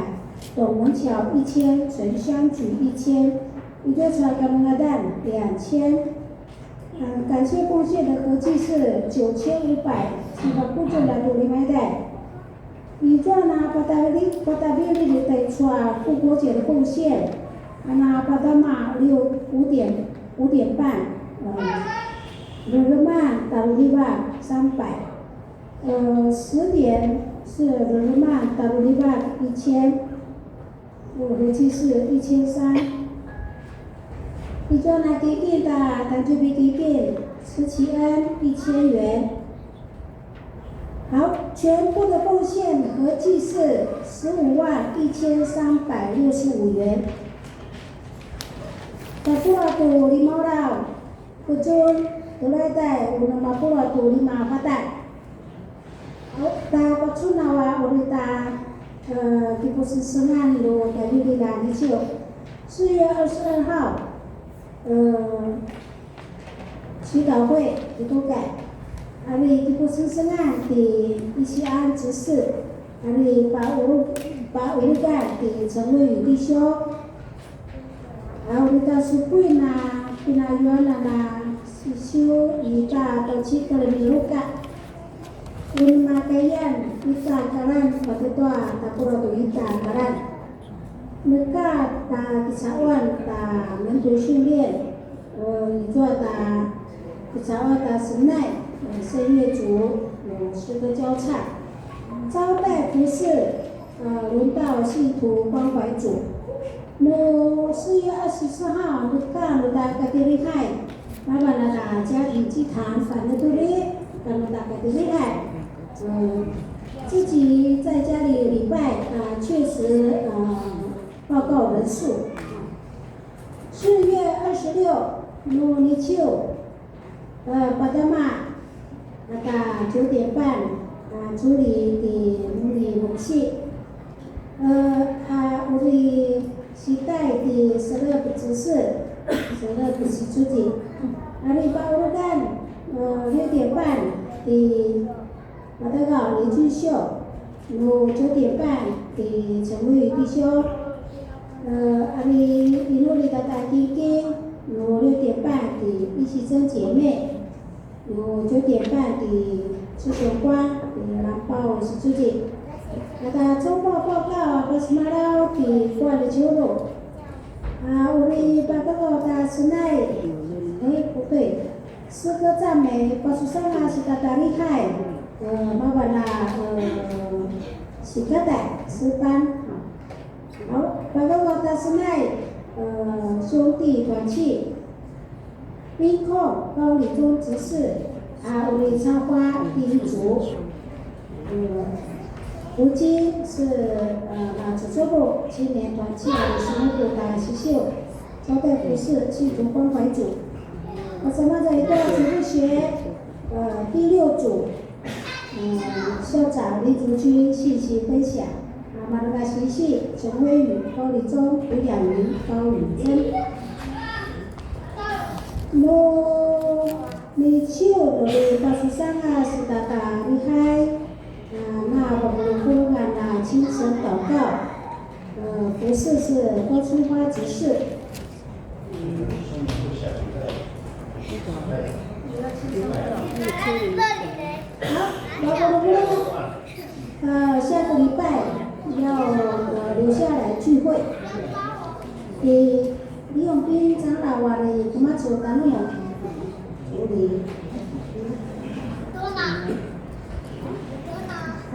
董文巧一千，陈香菊一千，一个传个那蛋两千。嗯，感谢奉献的合计是九千五百，这个不准的都没买的。 Izua na patavili, patavili li taicu a 复活节的奉献, a na padama liu 五点, 五点半, 呃, reremang taruliva 三百, 呃, 十点是 reremang taruliva 一千, 我合计是一千三。Izua na kiki ta tanjubi kiki, 慈启恩一千元。 好，全部的奉献合计是十五万一千三百六十五元。Tapuluq a tu lima ulaw, kucun, tuluitay, unem a puluq a tu lima a pata. Hau, ta pacun a uri ta, e, kipusengsengan tu tjaljililj a niciu. 四月二十二号, e, 祈祷会 kitukai. Ari kipusengsengan ti Isian 执事, ari pa'uru-, pa'urukan ti 陈文宇弟兄. A uri ta supuin a pinayuanan a sisiu i ta taucikel miruka. Uri makaian ita kalan patutua tapuluq tu ita kalan. Neka ta kisa'uan ta 门徒训练, e, izua ta kisa'uan ta senai, e, 圣乐组, e, 诗歌教唱. 招待服事, e, 轮到信徒关怀组. Nu 四月二十四号, neka nu ta katirihai, mavan a ta 家庭祭坛, fanetuli, ka nu ta katirihai. 嗯，自己在家里礼拜，啊，确实，呃，报告人数。四月二十六, nu niciu, 呃，padama, ata 九点半, a, 主礼 ti Muni Muksi. 呃, a, uri sitai ti Serep 执事, Serep 执事. Ari pa'urukan, e, 六点半 ti Matagaw 李俊秀, nu 九点半 ti 陈伟弟兄, e, ari inuli kata kiki, nu 六点半 ti 一喜珍姐妹, nu 九点半 ti 志雄光, ti Lampau 十九姐. Kata 周末报告 a pasemalaw ti Kuan Juru. A, uri patagaw ta senai. 哎，不对，诗歌赞美 pasusanga sitatarihai, e, mavan a, e, sikatay, 诗班. 好, patagaw ta senai, e, 兄弟团契. 音控 高礼忠执事, a, uri 插花第一组. 嗯, 胡金是, e, 马祖州部青年团契的神父的领袖, 招待服事信徒关怀组. Pasemalaw tua 主日学, e, 第六组, e, 校长族军信息分享。啊，Mareka Sisi, 陈威宇、高礼忠、吴雅云、高宇珍。No, ni ciu, no, ni pasusangas, tata, ni hai, na, na, papulupulungan, na, 清晨祷告。呃，服事是多春花执事。好，老婆婆，呃，下个礼拜要，呃，留下来聚会。给李永斌长老啊，你怎么走的那种？处理。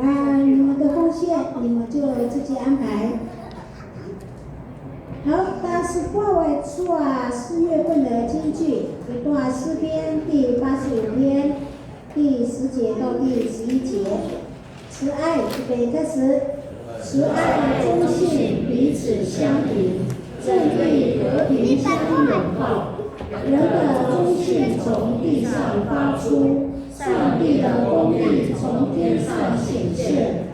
啊，你们的奉献，你们就自己安排。 好，但是挂尾处啊，四月份的金句，一段诗篇第八十五篇第十节到第十一节。慈爱，预备，开始。慈爱忠信彼此相挺，正义和平相拥抱。人的忠信从地上发出，上帝的公义从天上显现。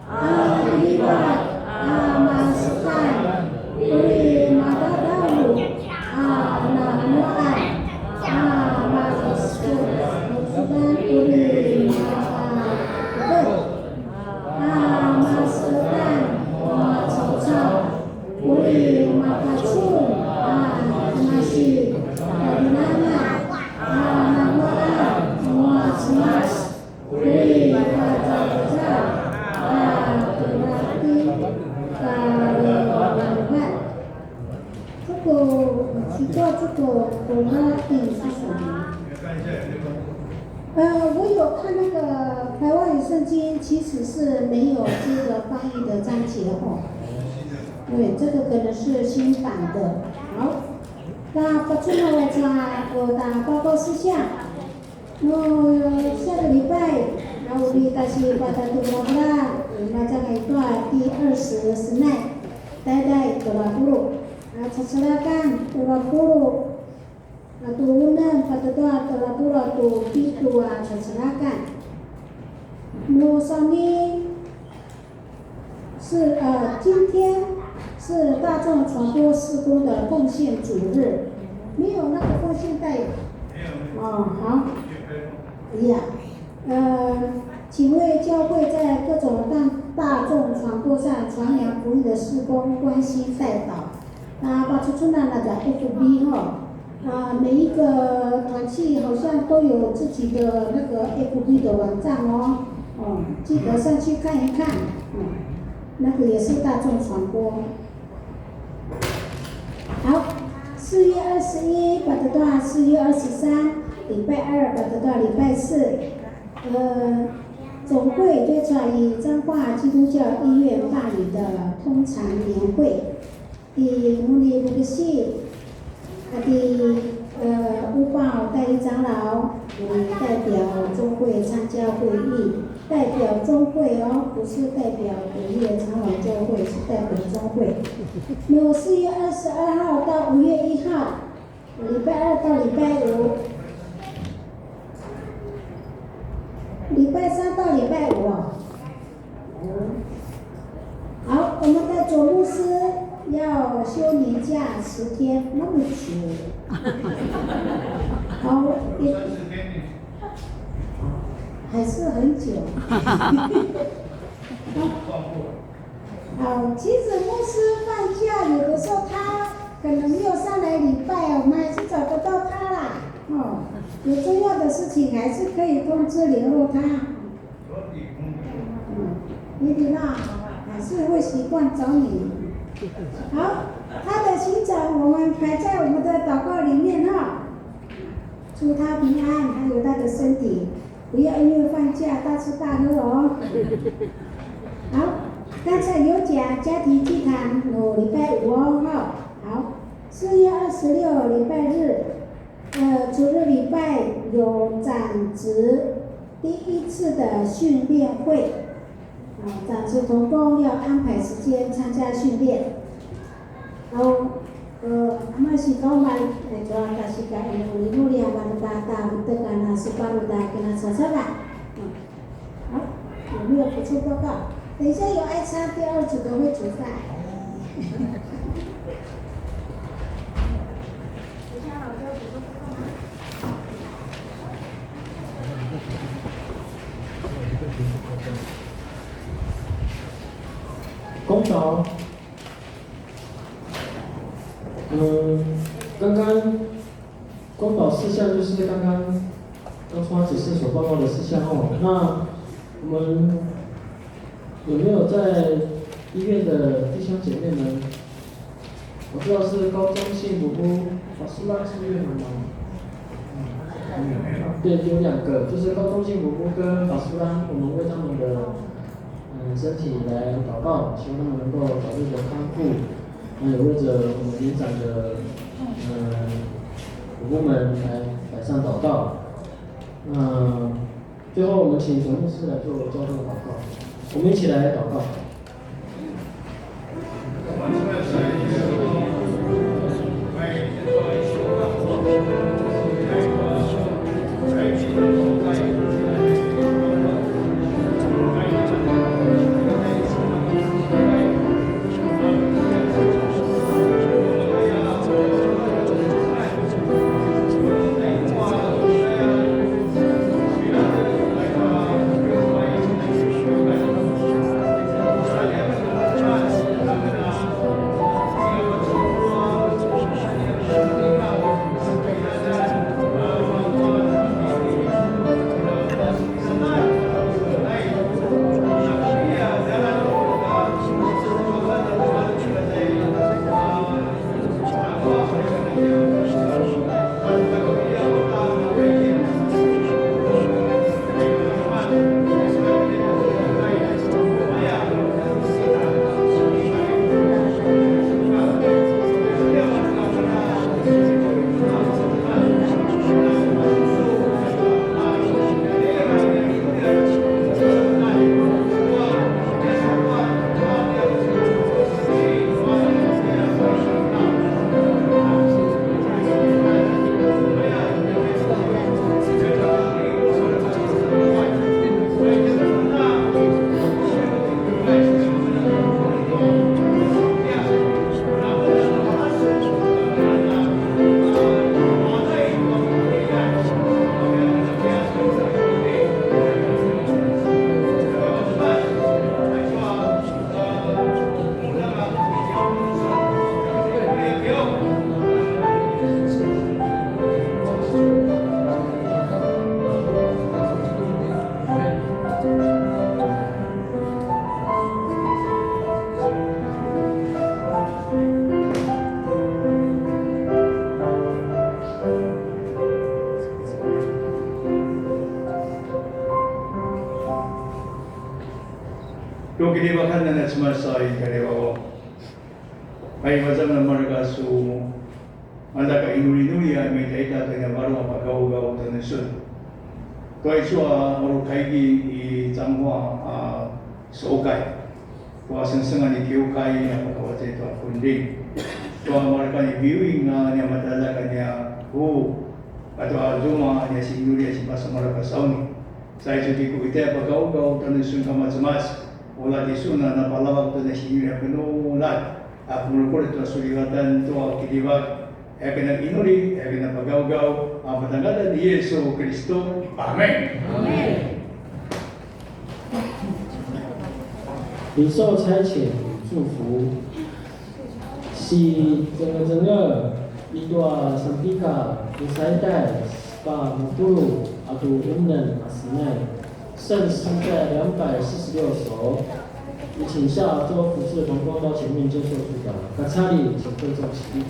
Akibat a masetan uri madadalu a nanguaqan a masetan uri maqavet a masetan a caucau uri maqacun a nasi tadinanga a nanguaqan nua Cemas. 这个，呃，请教这个 Qur'an 是什么？呃，我有看那个台湾语圣经，其实是没有这个翻译的章节哦。对，这个可能是新版的。好，那不重要的，我的报告事项。 No, 下个礼拜, na uri tasi patatulavela, macam itu, 第二十 senai, taiday telapulu. A cacelakan telapulu, a tu unem patatua telapulu, a tu pitu a cacelakan. No sani, 是，呃，今天是大众传播事工的奉献主日，没有那个奉献袋。哦，好。哎呀，呃，请为教会在各种大，大众传播上传扬福音的事工关心代祷。 那 pacucun anan a F B 哈，啊，每一个团契好像都有自己的那个 F B 的网站哦，哦，记得上去看一看，嗯，那个也是大众传播。好，四月二十一 patatua 四月二十三，礼拜二 patatua 礼拜四，呃，总会就在彰化基督教医院办理的通常年会。 Ti Muni Bukisi, a ti, 呃，吴宝代理长老，我代表中会参加会议，代表中会哦，不是代表别的长老教会，是代表中会。有四月二十二号到五月一号，礼拜二到礼拜五，礼拜三到礼拜五哦。 好，我们的总牧师要休年假十天，那么久。好，也，还是很久。好，其实牧师放假，有的时候他可能没有上来礼拜，我们还是找得到他啦。哦，有重要的事情还是可以通知联络他。 嗯，你礼貌，还是会习惯找你。好，他的行程我们排在我们的祷告里面哈。祝他平安，还有他的身体，不要因为放假大吃大喝哦。好，刚才有讲家庭祭坛有礼拜五哦哈。好，四月二十六礼拜日， 呃，主日礼拜有长执第一次的训练会，啊，长执同工要安排时间参加训练。好，呃，那么是我们，呃，主要的是该，呃，努力啊，把它打，打，这个呢，是把它给它查查吧。嗯。 好，我没有补充报告，等一下有爱插第二组的会煮饭。公投，嗯，刚刚公投事项就是刚刚刚出发指示所报告的事项哦。那我们有没有在医院的弟兄姐妹们？我知道是高中幸福屋，法师拉是院吗？嗯，对，有两个，就是高中幸福屋跟法师拉，我们为他们的嗯身体来祷告，希望他们能够早日的康复。那也为着我们年长的嗯我们来摆上祷告。那最后，我们请陈牧师来做交通祷告，我们一起来祷告。Tuki di bakan na cuma sai kare wawo. Pai mazam na marga su Manda ka inulinuli a imaitaita tua nia varung a pagaugaw tjanusun. Tua izua a uru kaigi i Cangua a Sokai. Tua sengsengan i kiukai a pagawacay tua Kundin. Tua mareka ni viewing a nia matjaljakan nia hu. Katua zuma a nia sinuli a sipasamareka sauni. Sa isu ti ku itai a pagaugaw tjanusun kama Cemas. Ula ti suna na palavak tua nia sinuli a penulat. A pumulukul tua sulivatan tua kilivak, aya ken a inuli, aya ken a pagaugaw, a patangadan ni Yesu Kristo. Amen. Amen. 领受差遣与祝福。Si cengecengelj i tua sanpika, Israelitai sepatj a puluq katua unem a senai. 圣诗在两百四十六首，你请下周服侍同工到前面接受祝祷。Kacali，请贵重起立。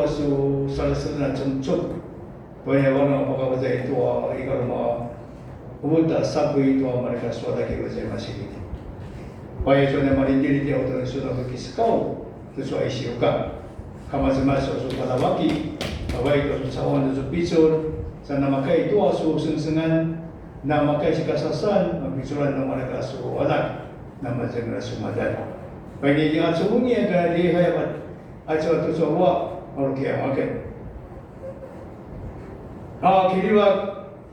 su salasaladj a cemecem. Paya vana pakavazay tua i kalunga uta sapuy tua mareka suada ki vazay masiki. Paya suada malindili tia uta suada ki sekau tu su aisiuka. Kama semasa su palavaki, kavai tua su cawan tu su picul, sa namakai tua su sengsengan, namakai sikasasan, mapiculan na mareka su adak, namazeng na su madan. Paya ni dia su bungi ada di hayabat. Aicu a tucu a ua, maruki a maken. A kilivak,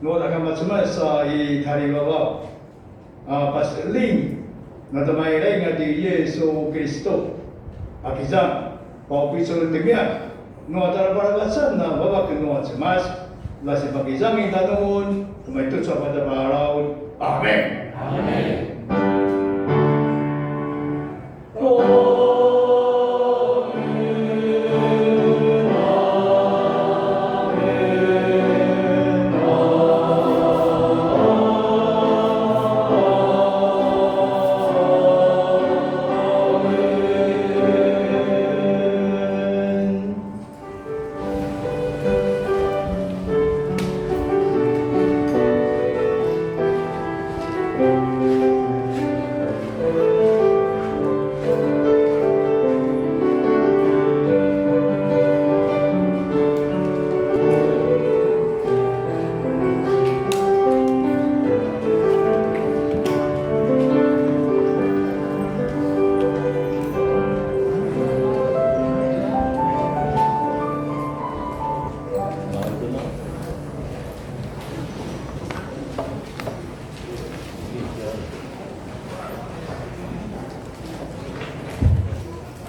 nu ula kama cemas a i tjarivavaw. A paseling, na tamairaing a ti Yesu Kristo. A kizang, paupicul temiak, nu a taraparavacan na vavak nu a cemas, lasi pakizangin tanun, kemai tucu a pataparaun. Amen. Amen.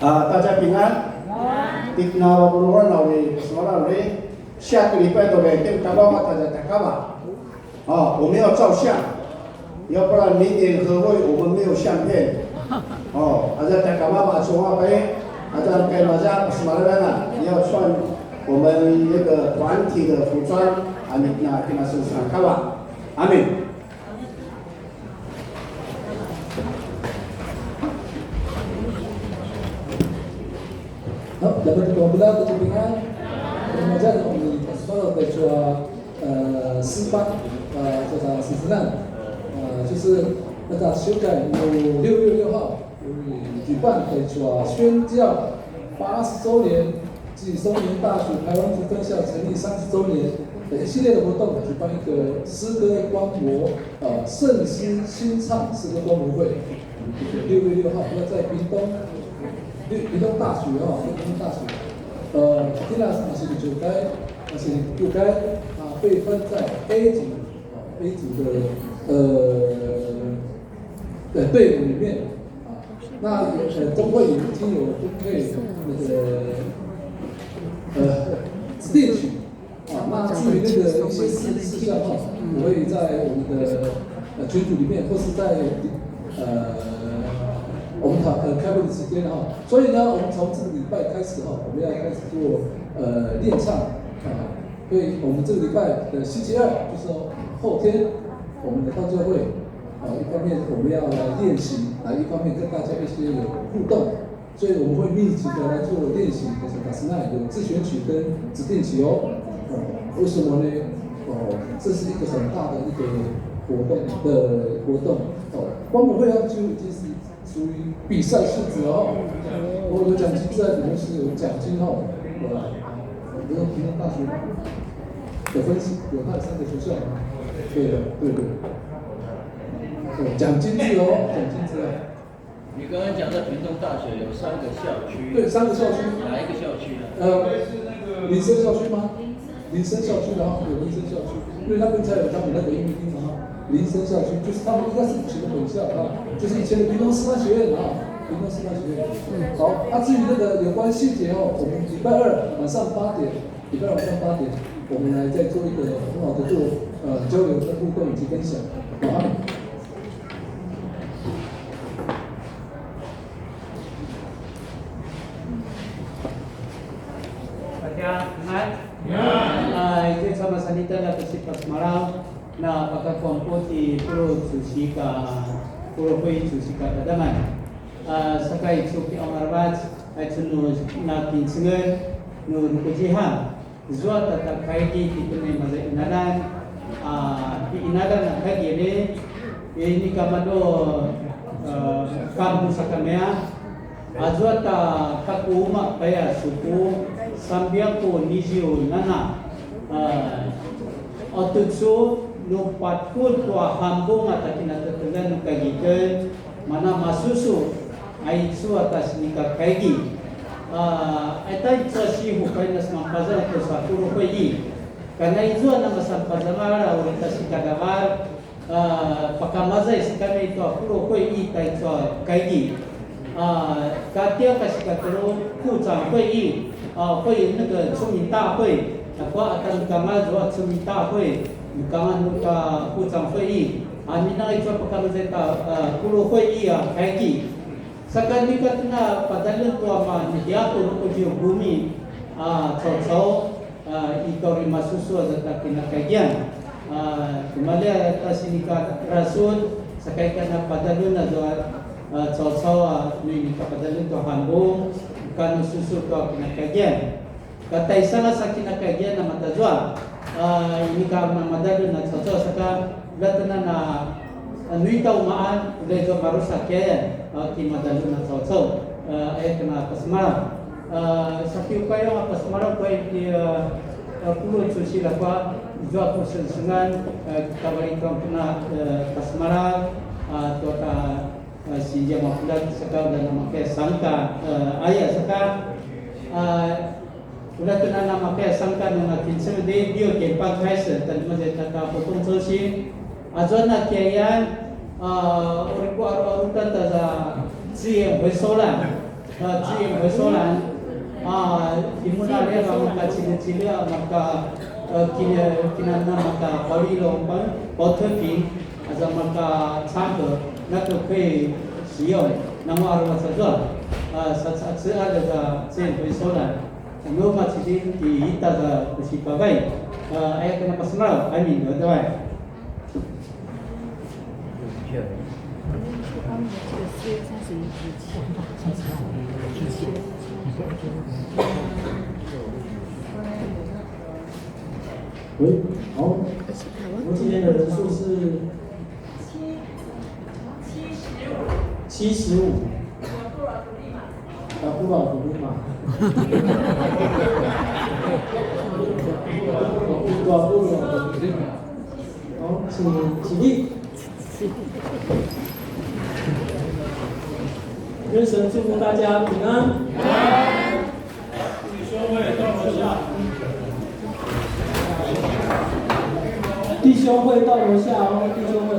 A, 大家平安。Tikna waburungan a uri, semara uri, 下个礼拜 都来听 kava 大家 takava. 哦，我们要照相，要不然明年和会我们没有相片。哦，大家 takava 嘛，说话呗，大家 kaimaza 什么的呢？你要穿我们那个团体的服装啊，你那 kina 身上 kava。阿门。 Hap, dapat kita bilang kepingan. Remaja yang di Pastor 的 cua 呃，诗班，呃，这个诗诗呢，呃，就是那个修改有六月六号有举办的主要宣教八十周年暨松年大学台湾族分校成立三十周年的一系列的活动，举办一个诗歌观摩，呃，圣诗新唱诗歌观摩会。六月六号要在屏东，屏屏东大学哦，屏东大学，呃，今天是哪些就该 而且又该啊被分在 A 组，啊 A 组的呃的队伍里面啊，那呃中会也已经有分配那个呃指定曲啊，那至于那个一些事事项哈，我会在我们的呃群组里面或是在呃我们讨呃开会的时间哈，所以呢，我们从这个礼拜开始哈，我们要开始做呃练唱啊。 所以我们这个礼拜的星期二，就是说后天，我们的道教会，啊，一方面我们要来练习，啊，一方面跟大家一些有互动，所以我们会密集的来做练习，就是 Dasna 有自选曲跟指定曲哦。哦，为什么呢？哦，这是一个很大的一个活动的活动哦。观摩会啊，就已经是 属于比赛性质哦。我有奖金在里面是有奖金哦。我们屏东大学的分析有那三个学校吗？对的，对对。对，奖金制哦，奖金制啊。你刚刚讲的屏东大学有三个校区，对，三个校区。哪一个校区呢？呃，林森校区吗？ 林森校区，然后有林森校区，因为那边才有他们那个音乐厅嘛。林森校区就是他们应该是以前的本校啊，就是以前的屏东师范学院啊，屏东师范学院。好，啊，至于那个有关细节哦，我们礼拜二晚上八点，礼拜二晚上八点，我们来再做一个很好的做呃交流跟互动以及分享。好。 大家平安。平安。 A, izua masan ita na ku sipasemalaw, na pakakuanpu ti Pulu Cusika, Pulu Hui Cusika Tadaman. A, saka icu ki Amaravac, a, icu nu na kincengel, nu, nu kujihan. Zua tata kaigi ti tuni maza inalan, a, ti inalan a kaigi ni, ini kamado, a, kambu sakamea, azua ta kaku uma kaya suku, sambiaku niziu nana, a, otucu nu patkul tua hambung a ta kinatetelan nu kagiken, mana masusu, aicu a ta sinika kaigi. A, aita icu a sihu paina semanpazan tu sapuluh huyi. Kana izua nama sampazangal a uri ta sikadavar, a, pakamazay sikami tua puluh huyi ta icu a kaigi. A, katia ka sikatulu 部长会议, a, 会那个村民大会, a, kua ata nu kama zua 村民大会, nu kama nu ka 部长会议, a, mina icu a pakamazay ta, a, puluh huyi a kaigi. Saka nika tuna padalun tua ma nidiaku nu kujiu gumi, a, caucau, a, ika uri masusu aza ta kinakaigian. A, kumalja ta sinika rasul, saka ika na padalun azua, a, caucau, a, nu inika padalun tua hambung, ika nu susu tua kinakaigian. Kataisanga sa kinakaigian namatazua, a, inika namadalun a caucau saka latena na, a, nuita umaan, ula izua marusa kiayan, a, kimadalun a caucau, a, aya kena pasemalaw. A, sakiukayan a pasemalaw kuai ti, a, a, pulu cu sila kua, izua ku sengsengan, a, kavali tuang kena, a, pasemalaw, a, tua ta, a, sinzia mapuljat saka ula namakai sangka, a, aya saka, a, ula tuna namakai sangka nanga kinceng di dio kempa kaisa, tadi mazai tata potong cosi, azua na kiayan, a, uri ku aru aru tata za 资源回收啦. 呃，资源回收啦。啊，你们那边嘛，那个，那个，呃，给，给那，那个，保利龙，保，保特瓶，还是那个餐盒，那个可以使用。那么，啊，我说，呃，是，是，是那个资源回收啦。那么，其实第一，大家不是拜拜，呃，哎，跟那个什么，哎，你们对吧？ 喂，好，我们今天的人数是七十五。 Tapuluq a lima. Dua puluq a lima. 好，请起立。愿神祝福大家平安。弟兄会到楼下哦，弟兄会。